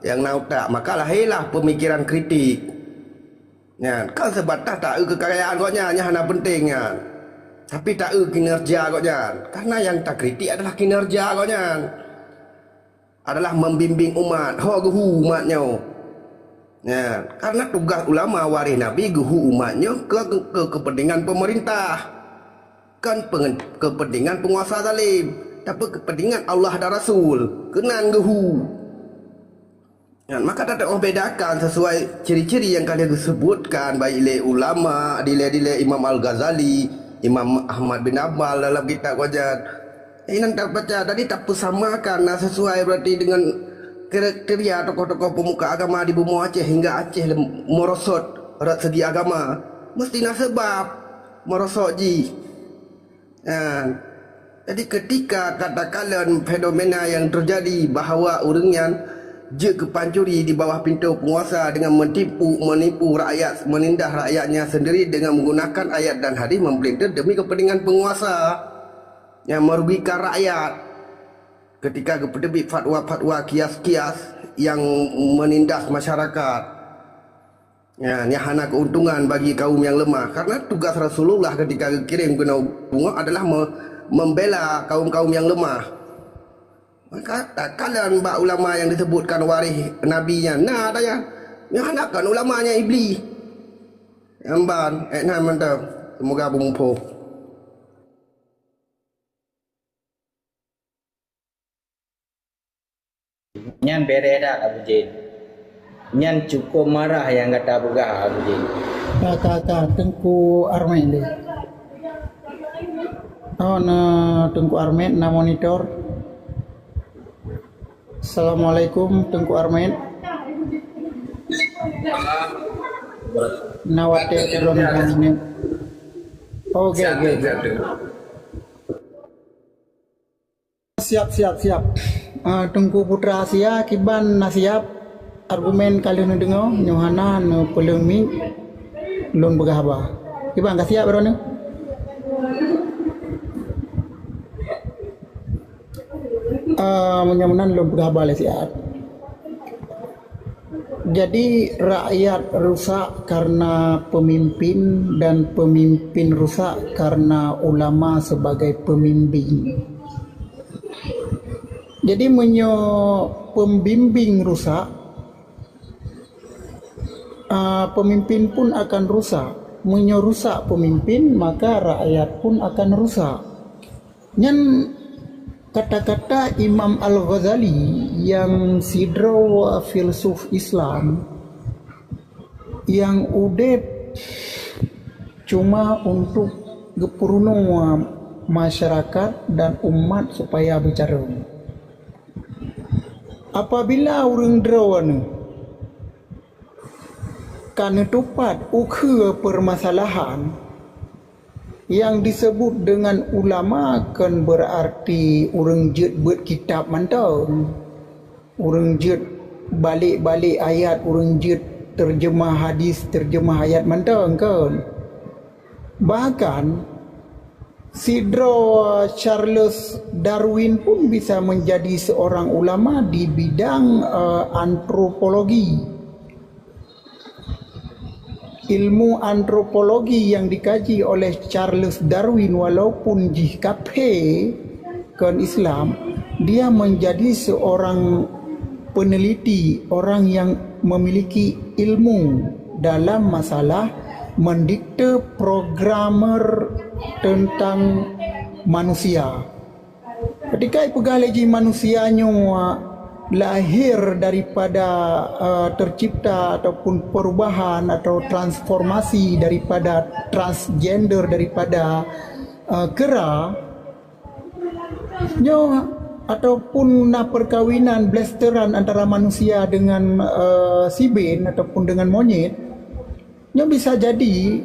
Nyang na utak, maka lahirlah pemikiran kritik. Nyan, kon seubatas taeu keukayaan gobnyan, nyan hana penting nyan. Tapi taeu kinerja gobnyan. Karena nyang takritik adalah kinerja gobnyan. Adalah membimbing umat, ho geuhu umat nyoe. Nyan, karena tugas ulama waréh Nabi geuhu umat nyoe keu, keu, keu kepentingan pemerintah. Kon pengen-, kepentingan penguasa zalim, tapi kepentingan Allah dan Rasul. Keunan geuhu. Nyan, maka tateu'oh bedakan sesuai ciri-ciri nyang ka lheueh geusebutkan, baik lé ulama, dilée-dilée Imam Al-Ghazali, Imam Ahmad bin Hanbal dalam kitab gobnyan. Inan tabaca tadi tapeusamakan, na sesuai berarti dengan kriteria tokoh-tokoh pemuka agama di bumoe Aceh hingga Aceh lem-, merosot rot segi agama. Mesti na sebab merosot jih. Ha. Jadi, ketika katakanlah fenomena yang terjadi bahwa ureueng nyan jeuet keu pancuri di bawah pintoe penguasa dengan menipu, menipu rakyat, menindas rakyatnya sendiri dengan menggunakan ayat dan hadis memelintir demi kepentingan penguasa yang merugikan rakyat. Ketika geupeuteubiet fatwa-fatwa kias-kias yang menindas masyarakat. Ya, nyang hana keuntungan bagi kaum nyang lemah. Karena tugas Rasulullah ketika geukirém keunoe bumoe adalah me-, membela kaum-kaum nyang lemah. Maka takalon bak ulama nyang disebutkan waréh Nabi nyan. Na tanya, nyoe hana kon ulama nyan Iblih. Amban, eh, na mantap. Semoga bumuphom. Nyan bèrèh that, Abu Jin. Nyan cukôp marah nyang gata peugah, Abu Jin. Ka, ka, ka, Teungku Armée lé. Oh, na Teungku Armée, na monitor. Assalamualaikum, Teungku Armée. Na watèe turun. Oke, oke. Siap, siap, siap. Ah, Teungku Putra Asia, kiban na siap? Argumen ka lheueh neudeungoe, nyoe hana neupeuleueng mic, lôn peugah haba. Kiban ka siap droeneuh? Ah, meunyoe meunan lôn peugah haba lé siat. Jadi, rakyat rusak karena pemimpin dan pemimpin rusak karena ulama sebagai pembimbing. Jadi, meunyoe pembimbing rusak, ah, pemimpin pun akan rusak. Meunyoe rusak pemimpin, maka rakyat pun akan rusak. Nyan kata-kata Imam Al-Ghazali nyang sidroe filsuf Islam nyang udeb cuma untuk geupeurunoe masyarakat dan umat supaya beucarông. Apabila ureuëng droeneueh ka neutupat ukeue peumasalahan, nyang diseubut deungon ulama kon beurarti ureuëng jeuet beuet kitab mantong, ureuëng jeuet balek-balek ayat, ureuëng jeuet teureujemah hadis, teureujemah ayat mantong kon. Bahkan, sidroe Charles Darwin pun bisa menjadi seorang ulama di bidang, eh, antropologi. Ilmu antropologi yang dikaji oleh Charles Darwin, walaupun jih kafé kon Islam, dia menjadi seorang peneliti, orang yang memiliki ilmu dalam masalah mendikte programmer tentang manusia. Ketika ipeugah lé jih manusia nyoe lahir daripada, eh, tercipta ataupun perubahan atau transformasi daripada transgender, daripada, eh, kera, nyoe ataupun na perkawinan blasteran antara manusia dengan, eh, sibin ataupun dengan monyet, nyoe bisa jadi,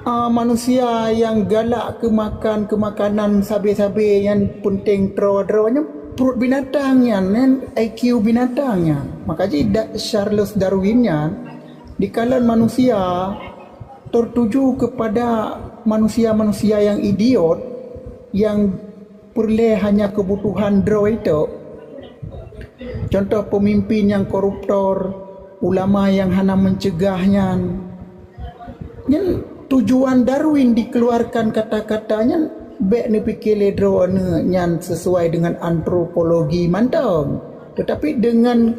ah, manusia nyang galak keu makan, keu makanan sabe-sabe nyang penting droe-droe nyan pruet binatang nyan, nyan I Q binatang nyan. Maka jih Da-, Charles Darwin nyan dikalon manusia tertuju kepada manusia-manusia yang idiot, yang peureulée hanya keubutuhan droe tok. Contoh peumimpin nyang koruptor, ulama nyang hana meucegah nyan. Nyan tujuan Darwin dikeluarkan kata-kata nyan bék neupike lé droeneueh nyan sesuai dengan antropologi mantong. Tetapi dengan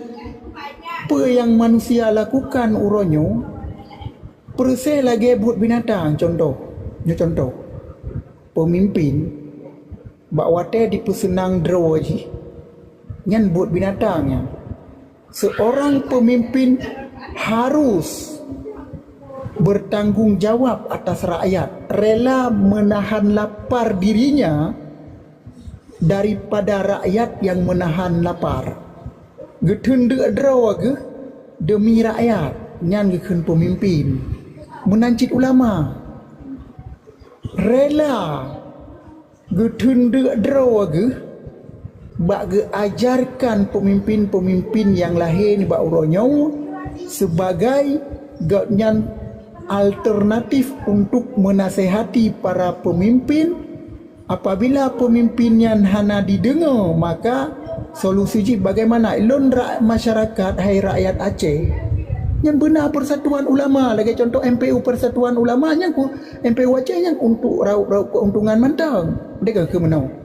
peue nyang manusia lakukan uroe nyoe, peureuséh lagée buet binatang, contoh. Nyoe contoh. Peumimpin bak watée dipeuseunang droe jih, nyan buet binatang nyan. Seorang peumimpin harus bertanggung jawab atas rakyat, rela menahan lapar dirinya daripada rakyat yang menahan lapar. Geuteundeuk droe geuh demi rakyat, nyan geukheun peumimpin. Meunan cit ulama, rela geuteundeuk droe geuh bak geuajarkan peumimpin-peumimpin nyang lahé nibak uroe nyoe, sibagai gobnyan alternatif untuk menasehati para peumimpin. Apabila peumimpin nyan hana dideungoe, maka solusi jih bagaimana? Lôn rak-, masyarakat, hai rakyat Aceh, nyan beuna persatuan ulama, lagée contoh M P U Persatuan Ulama nyan ku, M P U Aceh nyan untuk rauk-rauk keuntungan mantong. Deka keu meunoe.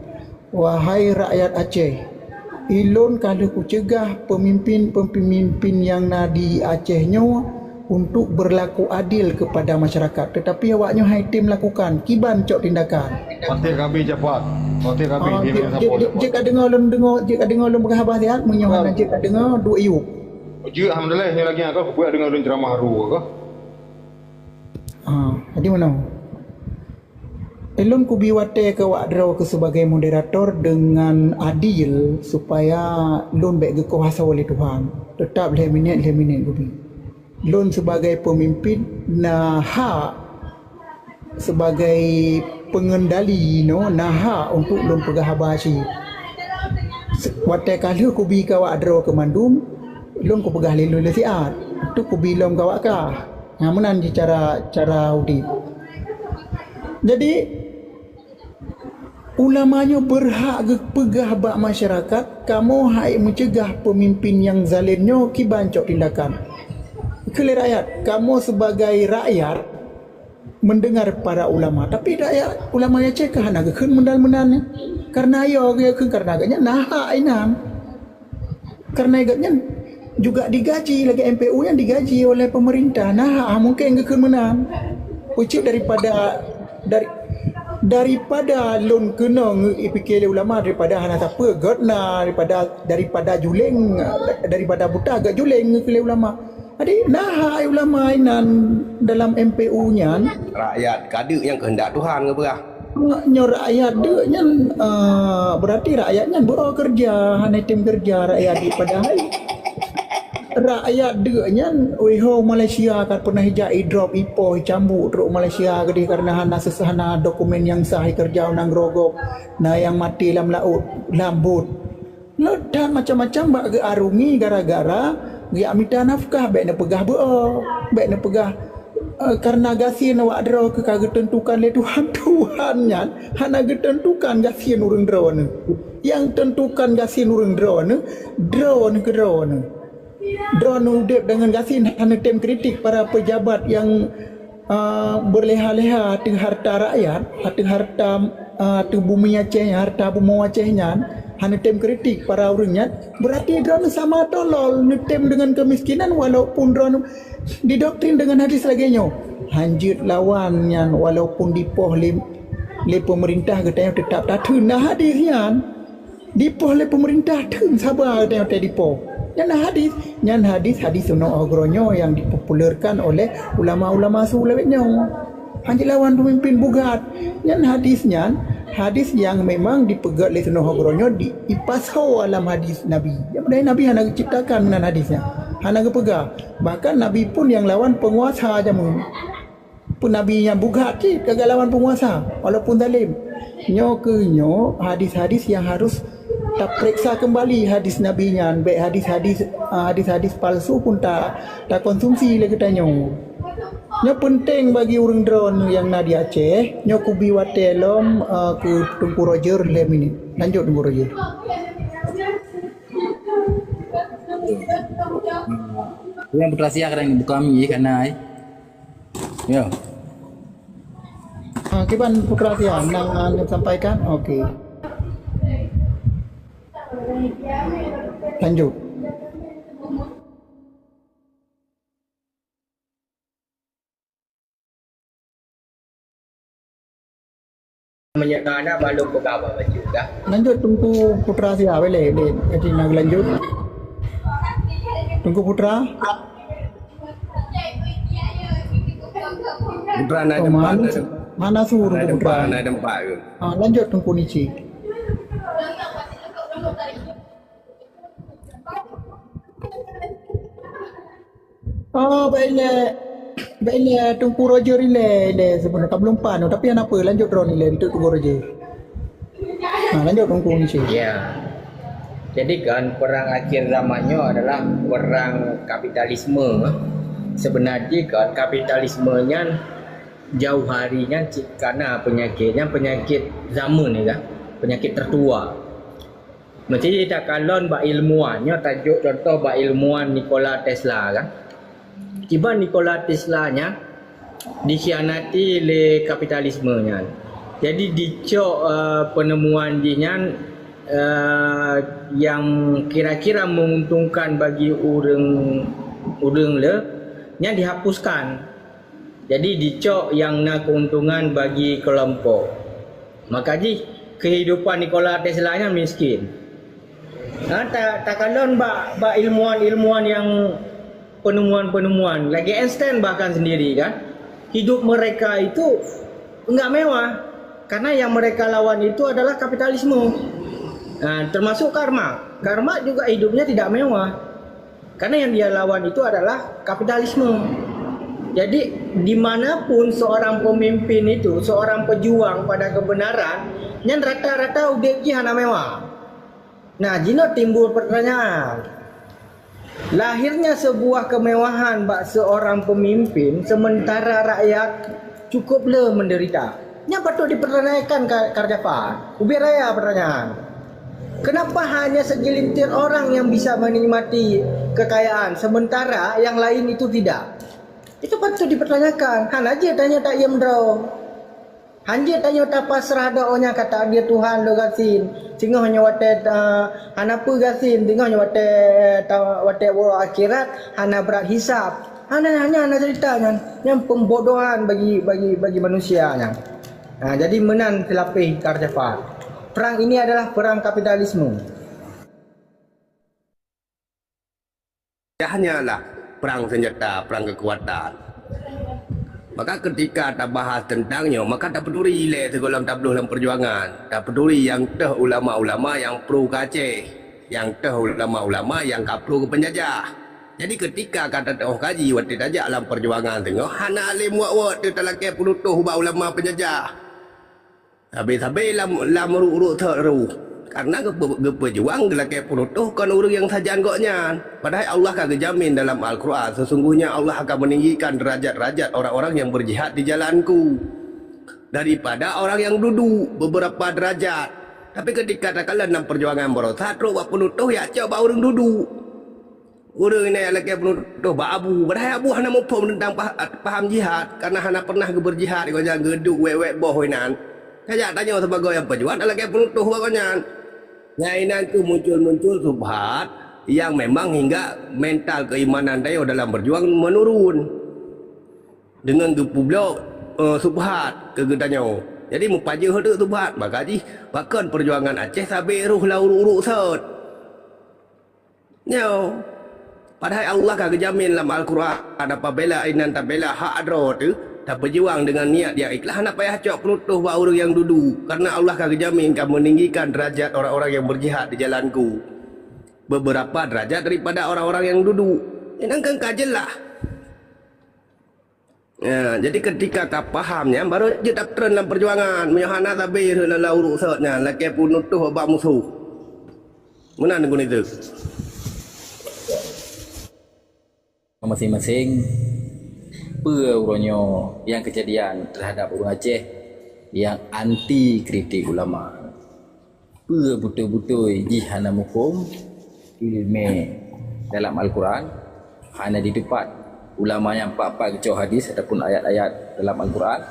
Wahai rakyat Aceh, ilôn ka lheueh kuceugah peumimpin-peumimpin nyang na di Aceh nyoe untuk berlaku adil kepada masyarakat, tetapi awaknyoe hai tem lakukan, kiban cok tindakan. Patéh kami japat, patéh kami Ah, di jeuet, jeuet, jeuet, jeuet ka deungoe lôn deungoe, jeuet ka deungoe lôn peugah haba siat, meunyoe hana jeuet ka deungoe, duek yub. Jeuet, alhamdulillah, nyoe lagée nyan ka kupeugah deungoe lôn ceramah haru ka. Ah, jadi meunoe. Ulôn kubi watée keu awak droe keu sibagai moderator deungon adil, supaya lôn bék geukuasa lé Tuhan. Teutap lhée minét, lhée minét kubi. Lôn sibagai peumimpin na hak, sibagai peungendali inoe na hak untuk lôn peugah haba cit. Se-, watée ka lheueh kubi keu awak droe keu mandum, lôn kupeugah lé lôn lé siat, tu kubi lom keu awak kah. Nah, meunan jih cara, cara udeb. Jadi, ulama nyoe beurhak geupeugah bak masyarakat, kamoe hai meuceugah peumimpin nyang zalem nyoe kiban cok tindakan. Keu lé rakyat, kamoe sibagai rakyat mendengar para ulama, tapi rakyat ulama Aceh ka hana geukheun meunan-meunan nyan. Karena yo geukheun karena gobnyan na hak inan. Karena gobnyan juga digaji lagée M P U nyan digaji oleh pemerintah. Nah, mungkin geukheun meunan. Ucit daripada dari Daripada lôn keunong ngeupike lé ulama, daripada hana sapeue, gét na, daripada, daripada juléng, daripada buta, gét juléng ngeupike lé ulama. Jadi, na hai ulama inan dalam M P U nyan. Rakyat kadeuk nyang keuheundak Tuhan geupeugah. Nyoe rakyat deuk nyan, ah, berarti rakyat nyan beu keureuja, hana tem keureuja rakyat deuk, padahai rakyat deuk nyan, wého Malaysia ka pernah ijak idrop ipoh, icambuk trok Malaysia keudeh karena hana ses-, hana dokumen nyang sah, ikeureuja u nanggroe gob, na nyang maté lam laôt, lam bot. Leuet that macam-macam bak geuarungi gara-gara geujak mita nafkah, bék neupeugah beuo, bék neupeugah, eh, karena gasien awak droe keu ka geuteuntukan lé Tuhan. Tuhan nyan hana geuteuntukan gasien ureuëng droeneuh. Nyang teuntukan gasien ureuëng droeneuh, droeneuh keu droeneuh. Droeneuh udeb deungon gasien, hana tem kritik para pejabat nyang, ah, berleha-leha ateueh harta rakyat, ateueh harta, ah, ateueh bumi Aceh, harta bumoe Aceh nyan, hana tem kritik para ureuëng nyan, berarti droeneuh sama tolol, neutem deungon kemiskinan walaupun droeneuh didoktrin deungon hadis lagée nyoe. Hanjeuet lawan nyan walaupun dipoh lé, lé peumeurintah geutanyoe teutap tatheun na hadis nyan. Dipoh lé peumeurintah theun saba watée-watée dipoh. Nyan hadis, nyan hadis, hadis sunnoh uroe nyoe nyang dipopulerkan oleh ulama-ulama su lawét nyoe. Hanjeuet lawan peumimpin bugat. Nyan hadis nyan, hadis nyang memang dipeugét lé sunnoh uroe nyoe di, ipasoe lam hadis Nabi. Nyang padahai Nabi hana geuciptakan meunan hadis nyan. Hana geupeugah. Bahkan Nabi pun nyang lawan peunguasa jameun. Pun Nabi nyang bugat cit ka galawan peunguasa, walaupun zalim. Nyoe keuh nyoe hadis-hadis nyang harus tapeuriksa keumbali hadis Nabi nyan, bék hadis-hadis, ah, hadis-hadis palsu pun ta, takonsumsi lé geutanyoe. Nyoe peunteng bagi ureuëng droeneuh nyang na di Aceh, nyoe kubi watée lom, ah, keu Teungku Roger lhée minit. Lanjut Teungku Roger. Yang berkreasi akan buka mi karena ai. Ya. Ha, kiban Putra Sia, nang, nang sampaikan? Okey. Lanjut. Meunyoe na, na balum peugah bak bacut dah. Lanjut Teungku Putra Sia, boleh, boleh. Jadi nak lanjut. Teungku Putra? Putra na Oh, tempat, mana, na tem-, mana suruh na Teungku tempat, Putra? Na tempat ke? Ah, lanjut Teungku Nici. Oh, baik lé. Baik lé, Teungku Roger ilée, ilée sebenarnya ka belum pan, tapi hana apa, lanjut droe ilée untuk Teungku Roger. Ha, lanjut Teungku Nici. Ya. Jadi kan perang akhir zaman nyoe adalah perang kapitalisme. Sebenarnya kan kapitalisme nyan jauh hari nyan cit kana penyakit, nyan penyakit zaman ni kan, penyakit tertua. Mesti takalon bak ilmuwan, nyoe tajok contoh bak ilmuwan Nikola Tesla kan. Kiban Nikola Tesla nyan dikhianati lé kapitalisme nyan. Jadi dicok, eh, penemuan jih nyan, eh, yang kira-kira menguntungkan bagi ureuëng, ureuëng le nyan dihapuskan. Jadi dicok yang na keuntungan bagi kelompok. Maka jih kehidupan Nikola Tesla nyan miskin. Ha, ta, takalon bak, bak ilmuwan-ilmuwan yang penemuan-penemuan, lagi Einstein bahkan sendiri kan, hidup mereka itu enggak mewah karena yang mereka lawan itu adalah kapitalisme. Ha, termasuk Karl Marx. Karl Marx juga hidupnya tidak mewah. Karena yang dia lawan itu adalah kapitalisme. Jadi, dimanapun seorang pemimpin itu, seorang pejuang pada kebenaran, nyan rata-rata udeb jih hana mewah. Nah, jinoe timbul pertanyaan. Lahirnya sebuah kemewahan bak seorang pemimpin, sementara rakyat cukup le menderita. Nyan patut dipertanyakan ka-, Karjapa. Ubit raya pertanyaan. Kenapa hanya segelintir orang yang bisa menikmati kekayaan, sementara yang lain itu tidak? Itu patut dipertanyakan. Hana jeuet tanyoe taiem droe. Hanjeuet tanyoe tapasrah doe nyan ka takdir Tuhan lé gasien. Singoh nyoe watée, eh, hana peue gasien, singoh nyoe watée, eh, ta-, watée uroe akhirat hana brat hisab. Hana, hana, hana cerita nyan. Nyan pembodohan bagi, bagi, bagi manusia nyan. Ha, jadi meunan seulapeh Kak Jafar. Perang ini adalah perang kapitalisme. Hanyalah perang senjata, perang kekuatan. Maka ketika tabahas tentang nyoe, maka tapeuturi ilée sigohlom tabloh lam peujuangan. Tapeuturi nyang teuh ulama-ulama nyang pro keu Aceh, nyang teuh ulama-ulama nyang ka pro keu peunjajah. Jadi ketika ka tateuoh kaji watée tajak lam peujuangan teungoh, hana lé muwat-wat teuh talakée peunutoh ubak ulama peunjajah. Sabe-sabe lam, lam ureuëng-ureuëng that roh. Karena geupe-, geupeujuang geulakée peunutoh kon ureuëng nyang sajan gobnyan. Padahai Allah ka geujamin dalam Al-Quran, "Sesungguhnya Allah akan meninggikan derajat-derajat orang-orang yang berjihad di jalan-Ku daripada orang yang duduk beberapa derajat." Tapi ketika takalon lam peujuangan baroesa, trok bak peunutoh jak cok bak ureuëng duduk. Ureuëng inong nyang lakée peunutoh bak Abu, padahai Abu hana muphom teuntang pah-, paham jihad, karena hana pernah geubeurjihad, gobnyan geuduek wék-wék boh inan. Kajak tanyoe sibagoe nyang peujuang, lakée peunutoh bak gobnyan. Nyang inan keuh muncul-muncul subhat nyang memang hingga mental keuimanan tanyoe dalam berjuang menurun. Deungon geupeublok, eh, subhat keu geutanyoe. Jadi, meupajoh teuk subhat, maka jih pakon peujuangan Aceh sabe roh lam ureuëng-ureuëng sot. Nyoe, padahai Allah ka geujamin lam Al-Quran, apabila inan tabela hak droe teuh, tapeujuang deungon niet nyang ikhlas, hana payah cok peunutoh bak ureuëng nyang dudu, karena Allah ka geujamin ka meninggikan derajat orang-orang yang berjihad di jalan-Ku beberapa derajat daripada orang-orang yang dudu. Inan kan ka jeulaih. Ya, jadi ketika ka paham nyan, baru jeuet tatreun lam peujuangan. Meunyoe hana sabe lala ureuëng sot nyan, lakée peunutoh bak musoh. Meunan Teungku Nizam. Masing-masing, peue uroe nyoe nyang keujadian terhadap ureuëng Aceh nyang anti kritik ulama? Peue beutôi-beutôi jih hana muphom ileumé dalam Al-Quran, hana jiteupat ulama nyang pat-pat geucok hadis ataupun ayat-ayat dalam Al-Quran?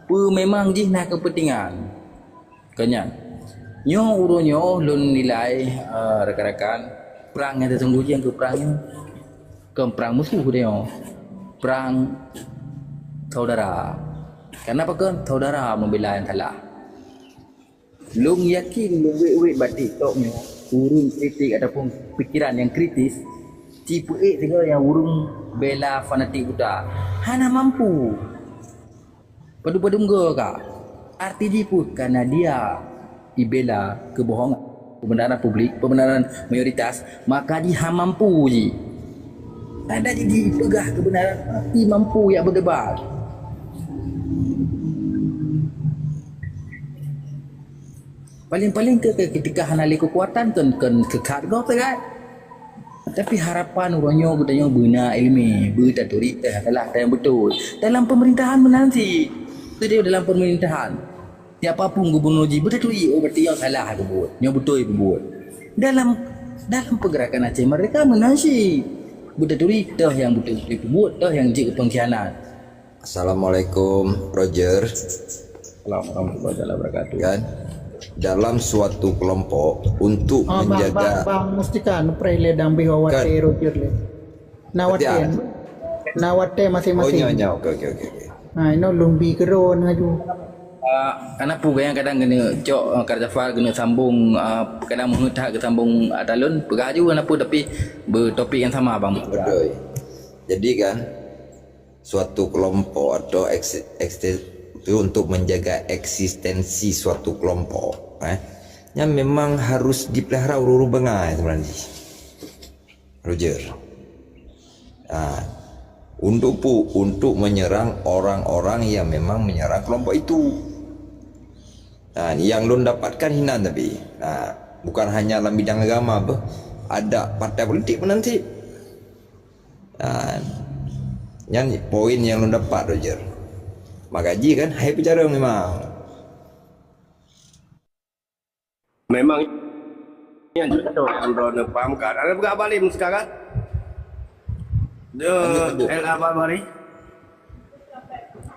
Peue memang jih na keupeuntengan? Keunyan, nyoe uroe nyoe lôn nilai, eh, rakan-rakan, prang nyang sesungguh jih nyang keu prang nyoe kon prang musoh tanyoe, prang saudara. Kenapa kon saudara membela yang salah? Lôn yakin lôn wét-wét bak TikTok nyoe, ureuëng kritik ataupun pikiran nyang kritis, cipeuék sigoe nyang ureuëng bela fanatik buta. Hana mampu. Padum-padum goe ka. Arti jih peue? Karena dia ibela keubohongan, pembenaran publik, pembenaran mayoritas, maka jih hana mampu jih. Tanda jih jipeugah keubeunaran, tapi mampu jak beudebat. Paléng-paléng keu, keu, keutika hana lé keukuatan kon, kon keu that gob sagai. Tapi harapan uroe nyoe geutanyoe beuna iéleumé, beutaturi teuh salah teuh nyang beutôi. Dalam peumeurintahan meunan cit. Teuh dalam peumeurintahan. Siapa pun gubunur jih beutaturi, oh, berarti nyoe salah geubuet, nyoe beutôi geubuet. Dalam, dalam peugerakan Aceh Merdeka meunan cit. Beutaturi teuh nyang beutôi-beutôi peubuet, teuh nyang jeuet keu pengkhianat. Assalamualaikum, Roger. Assalamualaikum warahmatullahi wabarakatuh. Kan? Dalam suatu kelompok untuk Ah, bang, menjaga bang, bang, mustika nupreh le dang bih Kan? Watèe Roger le. Na Betul. Watèe, na watèe Oh, masing-masing. Nyo, nyo. Oke, oke, oke, oke. Ha, ino lôn bi keudroe ngaju. Ah, kenapa kadang-kadang kena cok, ah, Kak Jafar kena sambung, ah, kadang meuheuet that ke sambung, ah, talon, peugah aju kenapa tapi bertopik yang sama, bang. Betul. Jadi kan, suatu kelompok atau eksi-, eksis-, itu untuk menjaga eksistensi suatu kelompok, eh, yang memang harus dipelihara urus-urus bengai sebenarnya. Roger. Ah, untuk pu-, untuk menyerang orang-orang yang memang menyerang kelompok itu. Ah, yang lôn dapatkan hinan tapi, ah, bukan hanya dalam bidang agama beh, ada partai politik pun nanti. Ah, nyan poin yang lôn dapat, Roger. Maka ji kan, hai peucara memang. Memang nyan cocok nyang droeneuh pahamkan. Ada peugah balik sekarang? Lanjut, lanjut. L A Barbari.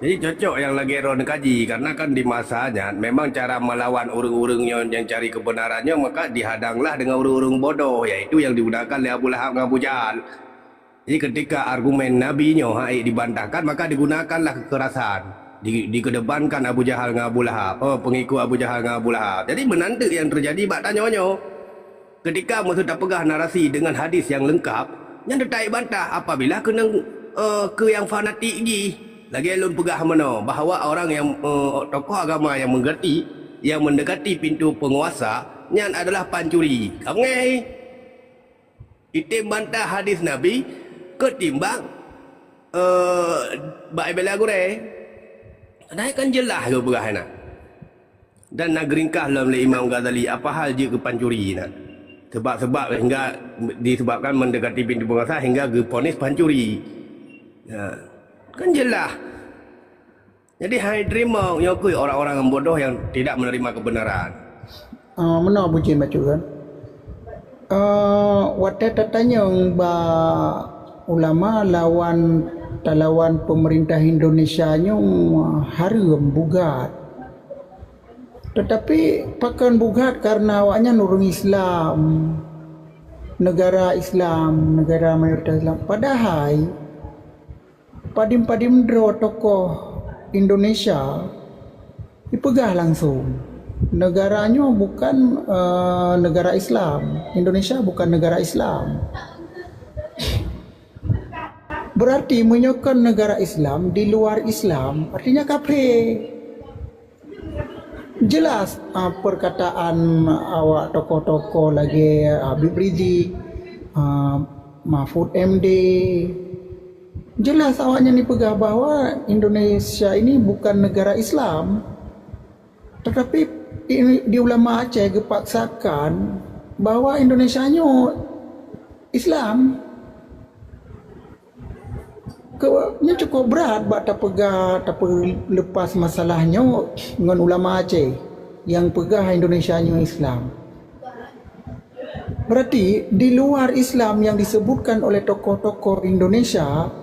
Jadi cocok nyang lagèe droeneuh kaji, karena kan di masa nyan memang cara melawan ureueng-ureueng nyoe nyang cari kebenaran nyoe, maka dihadanglah dengan ureueng-ureueng bodoh, yaitu yang digunakan lé Abu Lahab ngon Abu Jahal. Jadi ketika argumen Nabi nyoe hana dibantahkan, maka digunakanlah kekerasan. Di, dikedepankan Abu Jahal ngon Abu Lahab. Oh, pengikut Abu Jahal ngon Abu Lahab. Jadi, meunan teuk nyang teujadi bak tanyoe nyoe. Ketika meuseu tapeugah narasi dengan hadis nyang leungkab, nyan teutai bantah apabila keunong, eh, keu nyang fanatik jih. Lagée lôn peugah meunoe, bahwa orang nyang, eh, tokoh agama nyang mendekati, nyang mendekati pintu penguasa, nyan adalah pancuri. Ka beungéh? Item bantah hadis Nabi ketimbang, eh, bak bela gurée. Nah, kan jeulaih geupeugah na. Dan na geuringkas lom lé Imam Ghazali, apa hal jeuet keu pancuri na. Sebab-sebab hingga disebabkan mendekati pintu penguasa hingga geuponis pancuri. Ya. Kan jeulaih. Jadi, hai teurimong, nyoe keuh orang-orang yang bodoh yang tidak menerima kebenaran. Ah, meunoe Abu Jin bacut kan. Ah, watée tatanyong bak ulama lawan, talawan pemerintah Indonesia nyoe hareuem bugat. Tetapi pakon bugat karena awaknyan ureuëng Islam, negara Islam, negara mayoritas Islam. Padahai padum-padum droe tokoh Indonesia dipeugah langsung, negara nyoe bukan, eh, negara Islam. Indonesia bukan negara Islam. Berarti meunyoe kon negara Islam, di luar Islam, artinya kafé. Jelas, ah, perkataan awak tokoh-tokoh lagée Habib Rizik, ah, Mahfud M D. Jelas awaknyan dipeugah bahwa Indonesia ini bukan negara Islam. Tetapi di, di ulama Aceh geupaksakan bahwa Indonesia nyoe Islam. Ke, nyoe cukup brat bak tapeugah, tapeulepas masalah nyoe ngon ulama Aceh nyang peugah Indonesia nyoe Islam. Berarti di luar Islam yang disebutkan oleh tokoh-tokoh Indonesia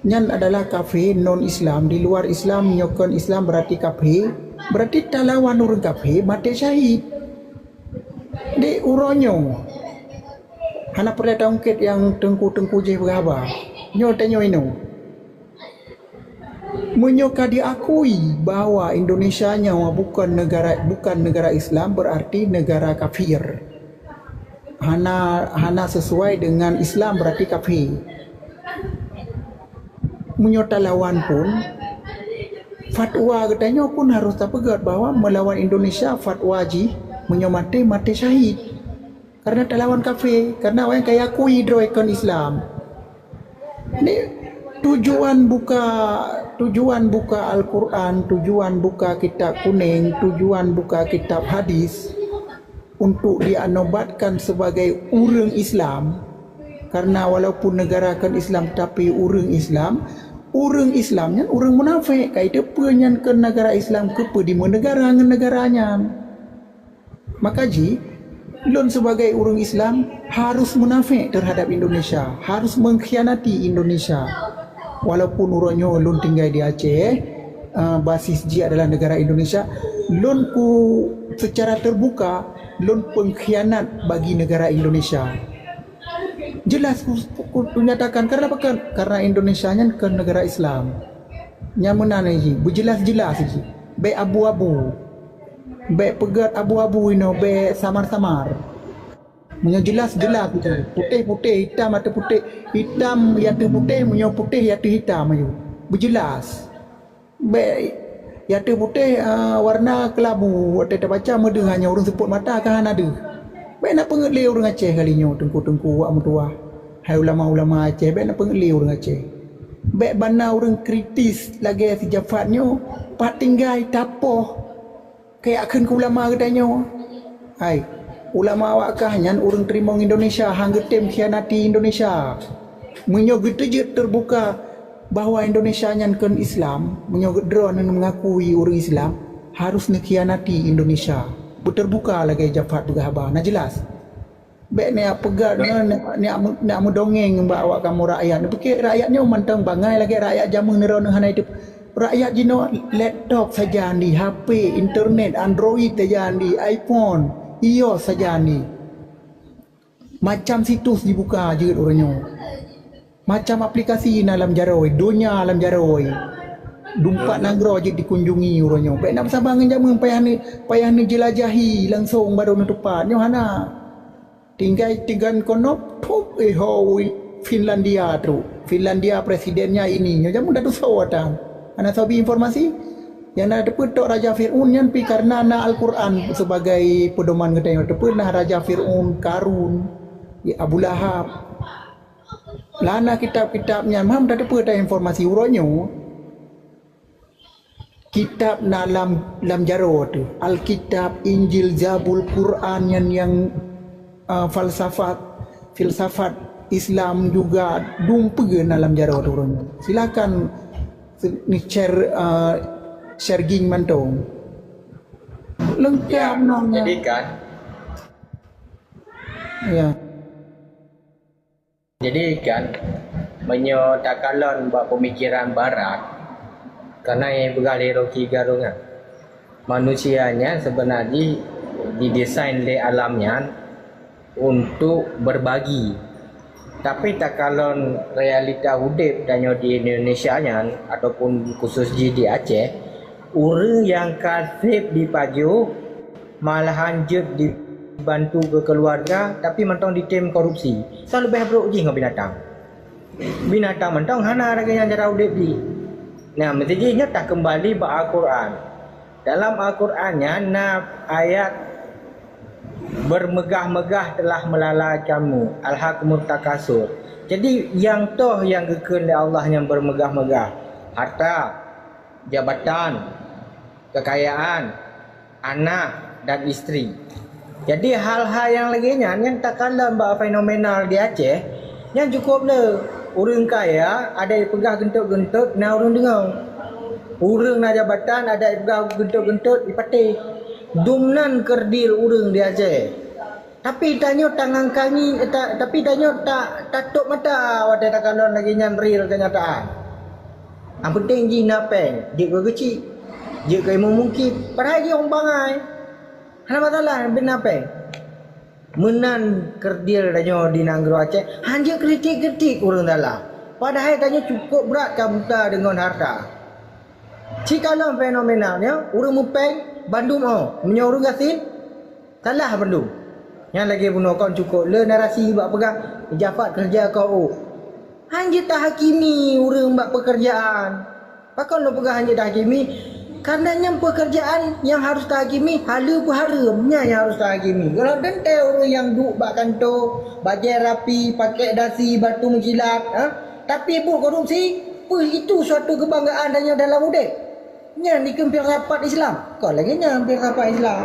nyan adalah kafé, non-Islam. Di luar Islam nyoe kon Islam berarti kafé. Berarti talawan ureuëng kafé maté syahid. Di uroe nyoe hana peureulée taungkét nyang teungku-teungku jih beuraba. Nyoe tanyoe inoe. Meunyoe ka diakui bahwa Indonesia nyoe bukan negara, bukan negara Islam, berarti negara kafir. Hana, hana sesuai dengan Islam, berarti kafir. Meunyoe talawan pun, fatwa geutanyoe pun harus tapeugét bahwa meulawan Indonesia fatwa jih, meunyoe maté, maté syahid. Karena talawan kafé, karena awaknyan ka akui droe kon Islam. Ni tujuan buka, tujuan buka Al-Quran, tujuan buka kitab kuning, tujuan buka kitab hadis untuk dianobatkan sebagai ureuëng Islam. Karena walaupun negara kon Islam, tapi ureuëng Islam, ureuëng Islam nyan ureuëng munafék. Kai teupeue nyan kon negara Islam, keupeue dimeunegara ngon negara nyan. Maka jih, lôn sebagai ureuëng Islam harus munafék terhadap Indonesia, harus mengkhianati Indonesia. Walaupun uroe nyoe lôn tinggai di Aceh, eh, basis jih adalah negara Indonesia, lôn ku secara terbuka lôn pengkhianat bagi negara Indonesia. Jelas ku, ku, ku nyatakan, karena apa kan? Karena Indonesia nyan kon negara Islam. Nyang meunan jih, beujelas-jelas jih. Bék abu-abu. Bék peugét abu-abu inoe, bék samar-samar. Meunyoe jelas-jelas jih, putéh-putéh, hitam ateueh putéh, hitam ateueh putéh, meunyoe putéh ateueh hitam ayue. Beujelas. Bék ateueh putéh, ah, warna keulabu, watée tabaca meudeuh, hanya ureuëng seupôt mata ka hana deuh. Bék na peungét lé ureuëng Aceh kali nyoe, teungku-teungku wak meutuwah. Hai ulama-ulama Aceh, bék na peungét lé ureuëng Aceh. Bék bana ureuëng kritis lagée si Jafar nyoe, pat tinggai tapoh. Kaya kheun keu ulama geutanyoe. Hai, ulama awak kah nyan ureuëng teurimong Indonesia, han geutem khianati Indonesia. Meunyoe geuteujeuet terbuka bahwa Indonesia nyan kon Islam, meunyoe droeneuh mengakui ureuëng Islam, harus neukhianati Indonesia. Beuterbuka lagée Jafar peugah haba, na jelas. Bék neujak peugah, neujak, neujak, neujak meudongeng bak awak kamoe rakyat. Neupike rakyat nyoe mantong bangai lagée rakyat jameun droeneuh hana idup. Rakyat jinoe laptop sajan di, H P, internet, Android sajan di, iPhone, iOS sajan di. Macam situs dibuka jeuet uroe nyoe. Macam aplikasi na lam jaroe, donya lam jaroe. Dumpat nanggroe jeuet dikunjungi uroe nyoe. Bék na saban ngon jameun payah ne, payah neujelajahi langsong baru neutupat. Nyoe hana. Tinggai tigan konop, thop, eh, ho, Finlandia trok. Finlandia presidennya ini. Nyoe jameun dah tusoe ata. Hana soe bi informasi. Nyang na teupeu tok Raja Fir'aun nyan pi karena na Al-Quran sebagai pedoman geutanyoe. Teupeu na Raja Fir'aun, Karun, Abu Lahab. Lana kitab-kitab nyan, mam tateupeue ta informasi uroe nyoe. Kitab na lam, lam jaroe teuh. Alkitab, Injil, Zabur, Quran nyan nyang, ah, falsafat, filsafat Islam juga dumpeue na lam jaroe teuh uroe nyoe. Silakan se-, ni share, ah, share ging mantong. Lengkap nang. Jadi kan, ya. Jadi kan, meunyoe takalon bak peumikiran barat, kana nyang peugah lé Rocky Gerung nyan, manusia nyan seubeuna jih didesain lé alam nyan untuk berbagi. Tapi takalon realita udeb tanyoe di Indonesia nyan, ataupun khusus jih di Aceh, ureuëng nyang ka seb dipajoh, malahan jeuet dibantu keu keuluwarga, tapi mantong jitem korupsi. Soe leubeh brok jih ngon binatang? Binatang mantong hana lagée nyan cara udeb jih. Nah, meusti jih nyoe takeumbali bak Al-Quran. Dalam Al-Quran nyan na ayat, "Bermegah-megah telah melala kamu, alhakumut takasur." Jadi, nyang toh nyang geukheun lé Allah nyang bermegah-megah? Harta, jabatan, kekayaan, anak, dan istri. Jadi, hal-hal nyang lagée nyan, nyang takalon bak fenomenal di Aceh, nyan cukup le. Ureuëng kaya, adak jipeugah geuntot-geuntot, na ureuëng deungoe. Ureuëng na jabatan, adak jipeugah geuntot-geuntot, jipatéh. Dumnan keurdil ureuëng di Aceh. Tapi tanyoe tangangkangi, ta-, tapi tanyoe ta-, tatôp mata watée takalon lagée nyan real keunyataan. Nyang peunteng jih na péng, jeuet keu geuchik, jeuet keu ilmu mungkin, padahai jih ureuëng bangai. Hana masalah, bina péng. Meunan keurdil tanyoe di nanggroe Aceh, hanjeuet kritik-kritik ureuëng dalam. Padahai tanyoe cukup brat ka buta deungon harta. Cikalon fenomenal nyoe, ureuëng meupéng bandum oh, meunyoe ureuëng gasien, salah bandum. Nyan lagée bunoe kon cukup le narasi bak peugah, Jafat keureuja keu ôk. Hanjeuet tahakimi ureuëng bak peukeurjaan. Pakon lôn peugah hanjeuet tahakimi? Karena nyan peukeurjaan nyang harôh tahakimi haleue peuhareuem, nyan nyang harôh tahakimi. Kalau teuntée ureuëng nyang duek bak kantô, bajée rapi, pakai dasi, batu meujilat, ha? Tapi buet korupsi, peue itu suatu kebanggaan tanyoe dalam udeb? Nyan dikheun filsafat Islam. Kon lagée nyan filsafat Islam.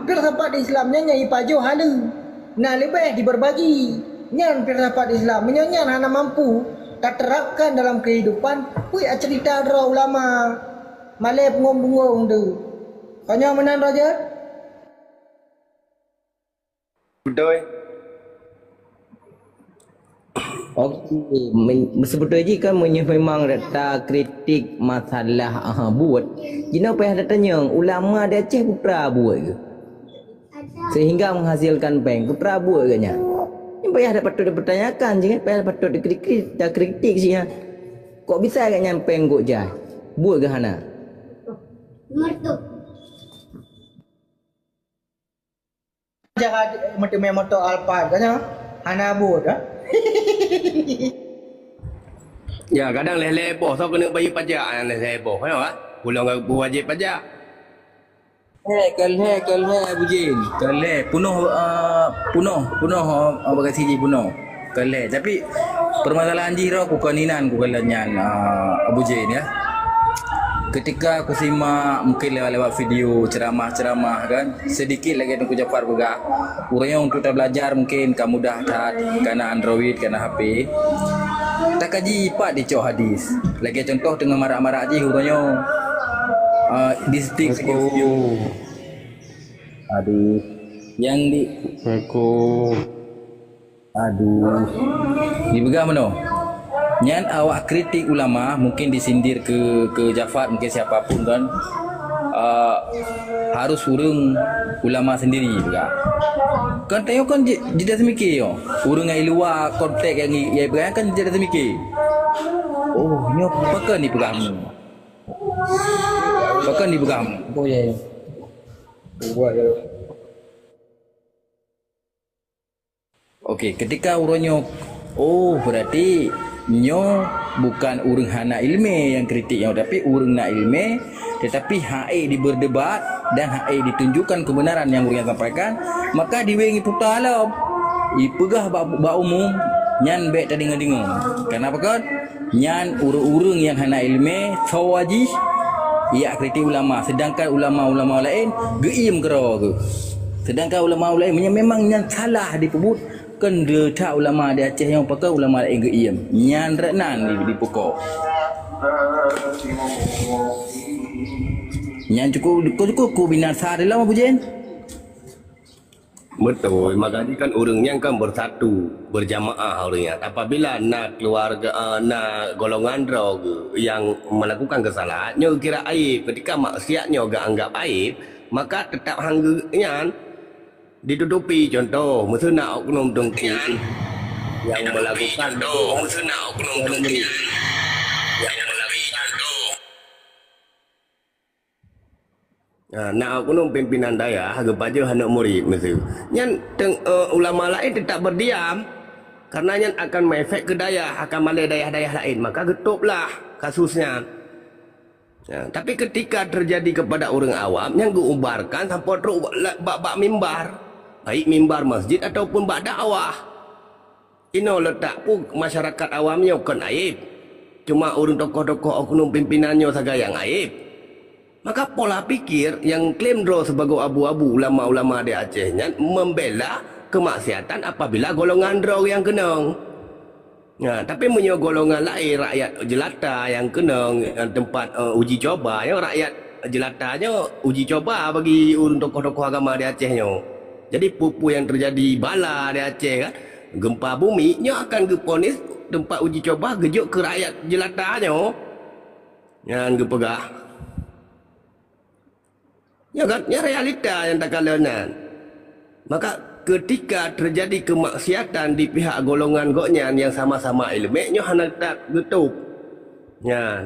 Filsafat Islam nyan nyang jipajoh haleue. Na leubeh diberbagi. Nyan filsafat Islam. Meunyoe nyan hana mampu taterapkan dalam kehidupan, peue cerita droe ulama malée punggong-punggong tu. Kon nyoe meunan, Roger? Beutôi. Oke, men-, seubeutôi jih kan meunyoe memang ta kritik masalah, aha, buet, jinoe payah tatanyong, ulama di Aceh peue teuma buet geuh? Sehingga menghasilkan péng, peue teuma buet geuh nyan? Nyan payah patut dipertanyakan, jih kan payah patut dikritik, takritik sih, ha. Kok bisa geuh nyan péng gok jai? Buet geuh hana? Jahat meuteumé moto Alphard, kan nyoe? Hana buet, ha? Ya, kadang lhèe-lhèe boh, soe keuneuk bayeue pajak, lhèe-lhèe boh, ya, Pak? Ulôn ka wajéb pajak. Eh, ka lhèe, ka lhèe, Abu Jin. Ka lhèe, peunoh, eh, peunoh, peunoh, eh, bagasi jih peunoh. Ka lhèe. Tapi, permasalahan jih droe kukon inan kukalon nyan, ah, Abu Jin, ya. Ketika kusimak mungkin lewat-lewat video ceramah-ceramah kan, sedikit lagèe Teungku Jafar peugah, ureueng untuk tabelajar mungkin ka mudah that, kana Android, kana H P. Takaji pat dicok hadis. Lagèe contoh teungoh marak-marak jih uroe nyoe, ah, di stick video. Aduh. Yang di Assalamualaikum. Aduh. Dipeugah meunoe. Nyan awak kritik ulama, mungkin disindir ke, ke Jafar, mungkin siapa pun kan. Ah, harus ureueng ulama sendiri peugah. Kan tanyoe kan ji-, jeuet seumiké nyoe. Ureueng nyang luwa konteks nyang, nyang peugah kan jeuet seumiké. Oh, nyoe pakon dipeugah meunoe. Pakon dipeugah? Oh, ya, ya. Buat ya. Okey, ketika uroe nyoe, oh, berarti nyoe bukan ureuëng hana iéleumé nyang kritik nyoe, tapi ureuëng na iéleumé, tetapi hana ék diberdebat dan hana ék ditunjukkan kebenaran nyang ureuëng nyan sampaikan, maka diwéng iputa lom. Ipeugah bak, bak umum, nyan bék tadeungoe-deungoe. Kenapa kon? Nyan ureuëng-ureuëng nyang hana iéleumé, soe jih jak kritik ulama, sedangkan ulama-ulama laén geuiem keudroe geuh. Sedangkan ulama laén, meunyoe memang nyan salah dipeubuet, kon le that ulama di Aceh nyoe pakon ulama laén geuiem. Nyan rot nan di, dipeuko. Nyan cukup, cukup, cukup ku binasa di lom, Abu Jen. Betul, makanya kan ureuëng nyan kan bersatu, berjamaah ureuëng nyan. Apabila na keluarga, eh, na golongan droe nyang melakukan kesalahan, nyoe kira aib. Ketika maksiat nyoe geuanggap aib, maka tetap hang geu-, nyan ditutupi. Contoh, miseu na oknum teungku nyang melakukan, miseu na oknum teungku nyang melakukan Ha, na oknum pimpinan dayah geupajoh aneuk murit miseu. Nyan teng-, eh, ulama laén teutap berdiam, karena nyan akan mengefek ke dayah, akan malée dayah-dayah laén, maka geutôb lah kasus nyan. Ya, tapi ketika terjadi kepada ureuëng awam, nyan geuubarkan sampoe trok la-, bak, bak mimbar, baik mimbar masjid ataupun bak dakwah. Inoe letak peue masyarakat awam nyoe kon aib. Cuma ureuëng tokoh-tokoh oknum pimpinan nyoe sagai nyang aib. Maka pola pikir nyang klaim droe sibagoe abu-abu ulama-ulama di Aceh nyan membela kemaksiatan apabila golongan droe nyang keunong. Nah, tapi meunyoe golongan laén rakyat jelata nyang keunong, nyang teumpat, eh, uji coba nyoe, rakyat jelata nyoe uji coba bagi ureuëng tokoh-tokoh agama di Aceh nyoe. Jadi peue-peue nyang teujadi bala di Aceh kan, gempa bumi nyoe akan geuponis teumpat uji coba geujok keu rakyat jelata nyoe. Nyan geupeugah. Nyoe kan, nyoe realita nyang takalon nyan. Maka ketika terjadi kemaksiatan di pihak golongan gobnyan nyang sama-sama iéleumé, nyoe hana that geutôb. Nyan.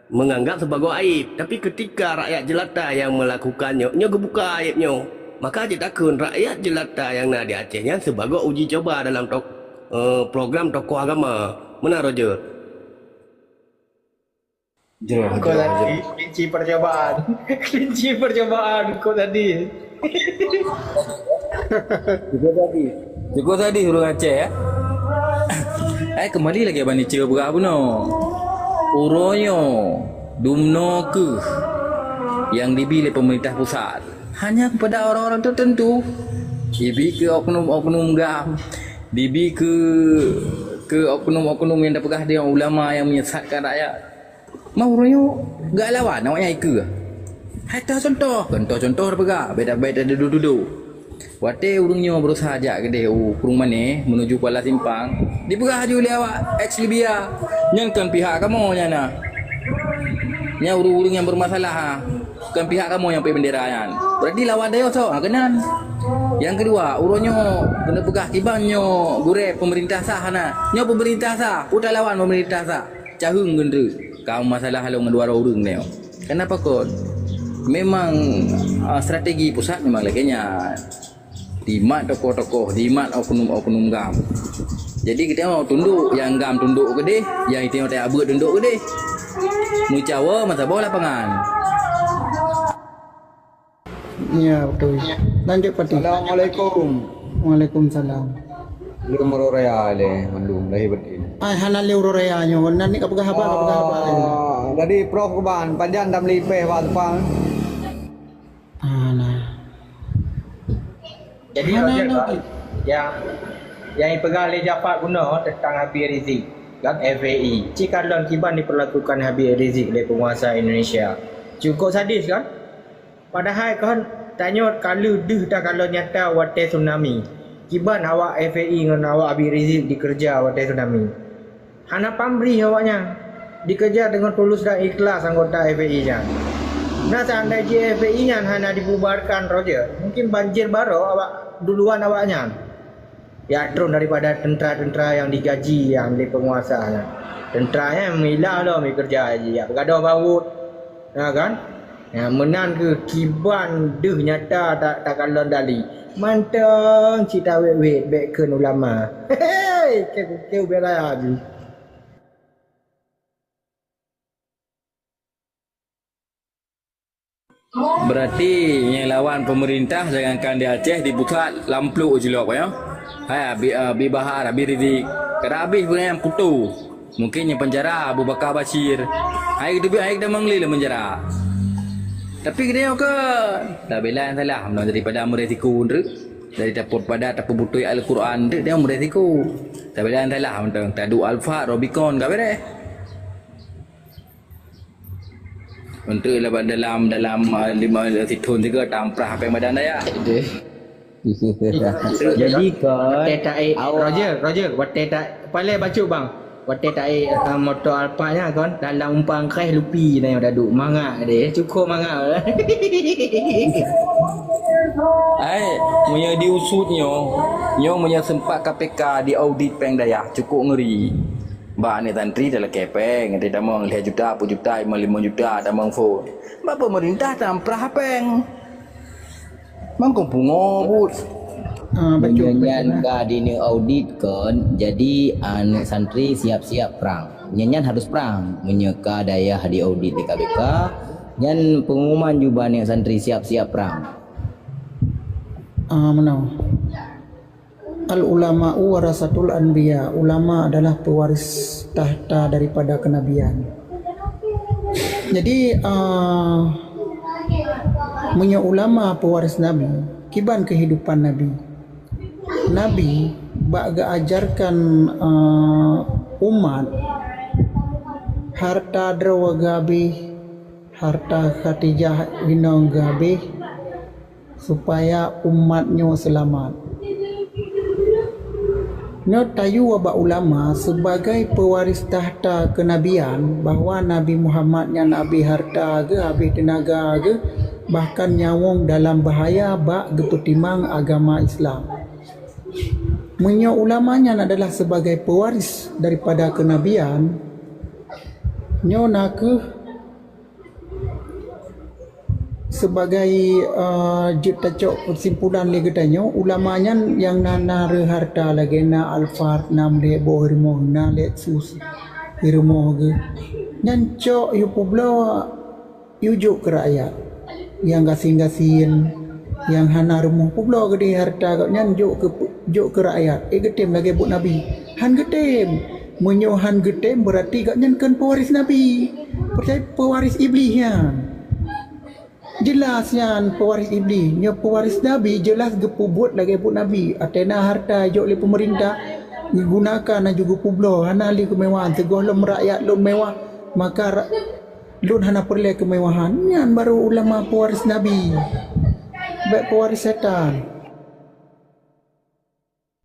Menganggap sibagoe aib. Tapi ketika rakyat jelata nyang melakukan nyoe, nyoe geubuka aib nyoe. Maka jeuet takheun rakyat jelata nyang na di Aceh nyan sibagoe uji coba dalam tok-, eh, program tokoh agama. Meunan, Roger? Jroh, kok jroh, tadi jroh. Kelinci percobaan. Kelinci percobaan kok tadi. Cukup tadi. Cukup tadi ureuëng Aceh, ya. Eh, kembali lagi Abang Nica peugah bunoe. Uroe nyoe, dumnoe keuh nyang dibi lé pemerintah pusat hanya kepada orang-orang tertentu. Dibi keu oknum-oknum GAM, dibi keu, keu oknum-oknum nyang tapeugah dia ulama nyang menyesatkan rakyat. Mah uroe nyoe gak lawan awaknyan ikeue. Hai toh contoh, contoh-contoh tapeugah, beda-beda dudoe-dudoe. Watée ureuëng nyoe berusaha jak keudeh u Krueng Manéh menuju Kuala Simpang, dipeugah laju lé awak ex Libya, "Nyan kon pihak kamoe nyan na. Nyan ureuëng-ureuëng nyang bermasalah, ha. Kon pihak kamoe nyang peuék bendera nyan." Berarti lawan dayah soe? Ha, keunan. Nyang keudua, uroe nyoe keuneuk peugah kiban nyoe gurée peumeurintah sah hana. Nyoe peumeurintah sah, peue talawan peumeurintah sah. Caheueng geundreuk, ka masalah lom ngon dua droe ureuëng nyoe. Kenapa kon? Memang, ah, strategi pusat memang lagée nyan. Dimat tokoh-tokoh, dimat oknum-oknum GAM. Jadi geutanyoe tundok, nyang GAM tundok keudeh, nyang geutanyoe tajak beuet tundok keudeh. Meucawa meusaboh lapangan. Ya, betul. Lanjut, Fatih. Assalamualaikum. Waalaikumsalam. Lôn uroe raya lé mandum lahé batin. Ai, hana lé uroe raya nyoe. Nan ni ka peugah haba, ka peugah haba. Ah, jadi Prof Kuban, pajan dah meulipeh bak Sepang? Ah, nah. Jadi, hana Roger, lagi. Nyang, nyang ipeugah lé Jafar bunoe teuntang Habib Rizik, kan, F A E. Ci kalon kiban diperlakukan Habib Rizik lé penguasa Indonesia. Cukup sadis, kan? Padahai kon tanyoe ka lheueh deuh takalon nyata watée tsunami. Kiban awak F A E ngon awak Habib Rizik dikeureuja watée tsunami. Hana pamrih awaknyan. Dikeureuja deungon tulus dan ikhlas anggota F A E nyan. Nah, seandai jih F A E nyan hana dibubarkan, Roger, mungkin banjir baroe awak duluan awaknyan. Ya, trôn daripada teuntara-teuntara nyang digaji nyang lé peunguasa nyan. Teuntara nyan meuilah lom ikeureuja jih, ya, peugadôh bawot, Ya kan? Ya, meunan keuh kiban deuh nyata ta-, takalon dali. Mantong cit tawét-wét bék kheun ulama. Hehe, keu-keu bék raya jih. Berarti nyang lawan pemerintah jangankan di Aceh, di pusat lam pluk cilok ya. Hai Abi, Abi Bahar, Abi Rizik. Kada habéh peue nyang puto. Mungkin nyang penjara Abu Bakar Bashir. Hai geuteubiet hai keudamong lé lam penjara. Tapi geutanyoe kan tabela nyang salah meunan daripada meuresiko treuk. Dari tapeupada tapeubutôi Al-Quran treuk dia meuresiko. Tabela nyang salah meunan tadu Alphard, Rubicon ka beres. Untuk dalam dalam dalam ah, lima sithon tiga tamprah apa yang badan daya. Jadi kan Watèe taék, awak Roger, Roger, watèe ta-, palèe bacut bang. Watèe taék, ah, moto Alphard nyan kon, dalam umpang kreh lupi na nyang daduk. Mangat deh, cukup mangat. Ai, meunyoe diusut nyoe, nyoe meunyoe sempat K P K diaudit péng dayah, cukup ngeri. Bak aneuk santri talakèe péng, tamong lhèe juta, peuet juta, limong juta, tamong phon. Bak pemerintah tamprah péng. Mangkong pungo buet. Ah, bacut, bacut, nyan ah. Ka dineuk audit kon, jadi aneuk santri siap-siap prang. Nyan, nyan harus prang. Meunyoe ka dayah diaudit lé K P K, nyan pengumuman jubah aneuk santri siap-siap prang. Ah, meunoe. Al-ulama'u warasatul anbiya. Ulama adalah pewaris tahta daripada kenabian. Jadi, ah, meunyoe ulama pewaris nabi, kiban kehidupan nabi. Nabi bak geuajarkan, ah, umat, harta droe geuhabéh, harta Khadijah inong geuhabéh, supaya umat nyoe seulamat. Nyoe tayue bak ulama sebagai pewaris tahta kenabian bahwa Nabi Muhammad nyan habéh harta geuh, habéh teunaga geuh, bahkan nyawöng dalam bahaya bak geupeutimang agama Islam. Meunyoe ulama nyan adalah sebagai pewaris daripada kenabian, nyoe na kheueh Sebagai, eh, jeuet tacok keusimpulan lé geutanyoe, ulama nyan nyang na, na reuharta lagèe na Alphard, na meulhèe boh rumoh, na Lexus di rumoh geuh. Nyan cok yue peubloe, yue jok keu rakyat. Nyang gasien-gasien, nyang hana rumoh peubloe keudéh harta gobnyan jok keu, jok keu rakyat. Eh, geutem lagèe buet Nabi. Han geutem. Meunyoe han geutem, beurati gobnyan kon pewaris Nabi. Percaya pewaris Iblih nyan. Jeulaih nyan pewaris Iblih. Nyoe pewaris Nabi jeulaih geupeubuet lagèe buet Nabi. Ateueh na harta jok lé peumeurintah, geugunakan laju geupeubloe, hana lé keumewahan. Sigohlom rakyat lôn mewah, maka ra-, lôn hana peureulèe keumewahan. Nyan baru ulama pewaris Nabi. Bèk pewaris setan.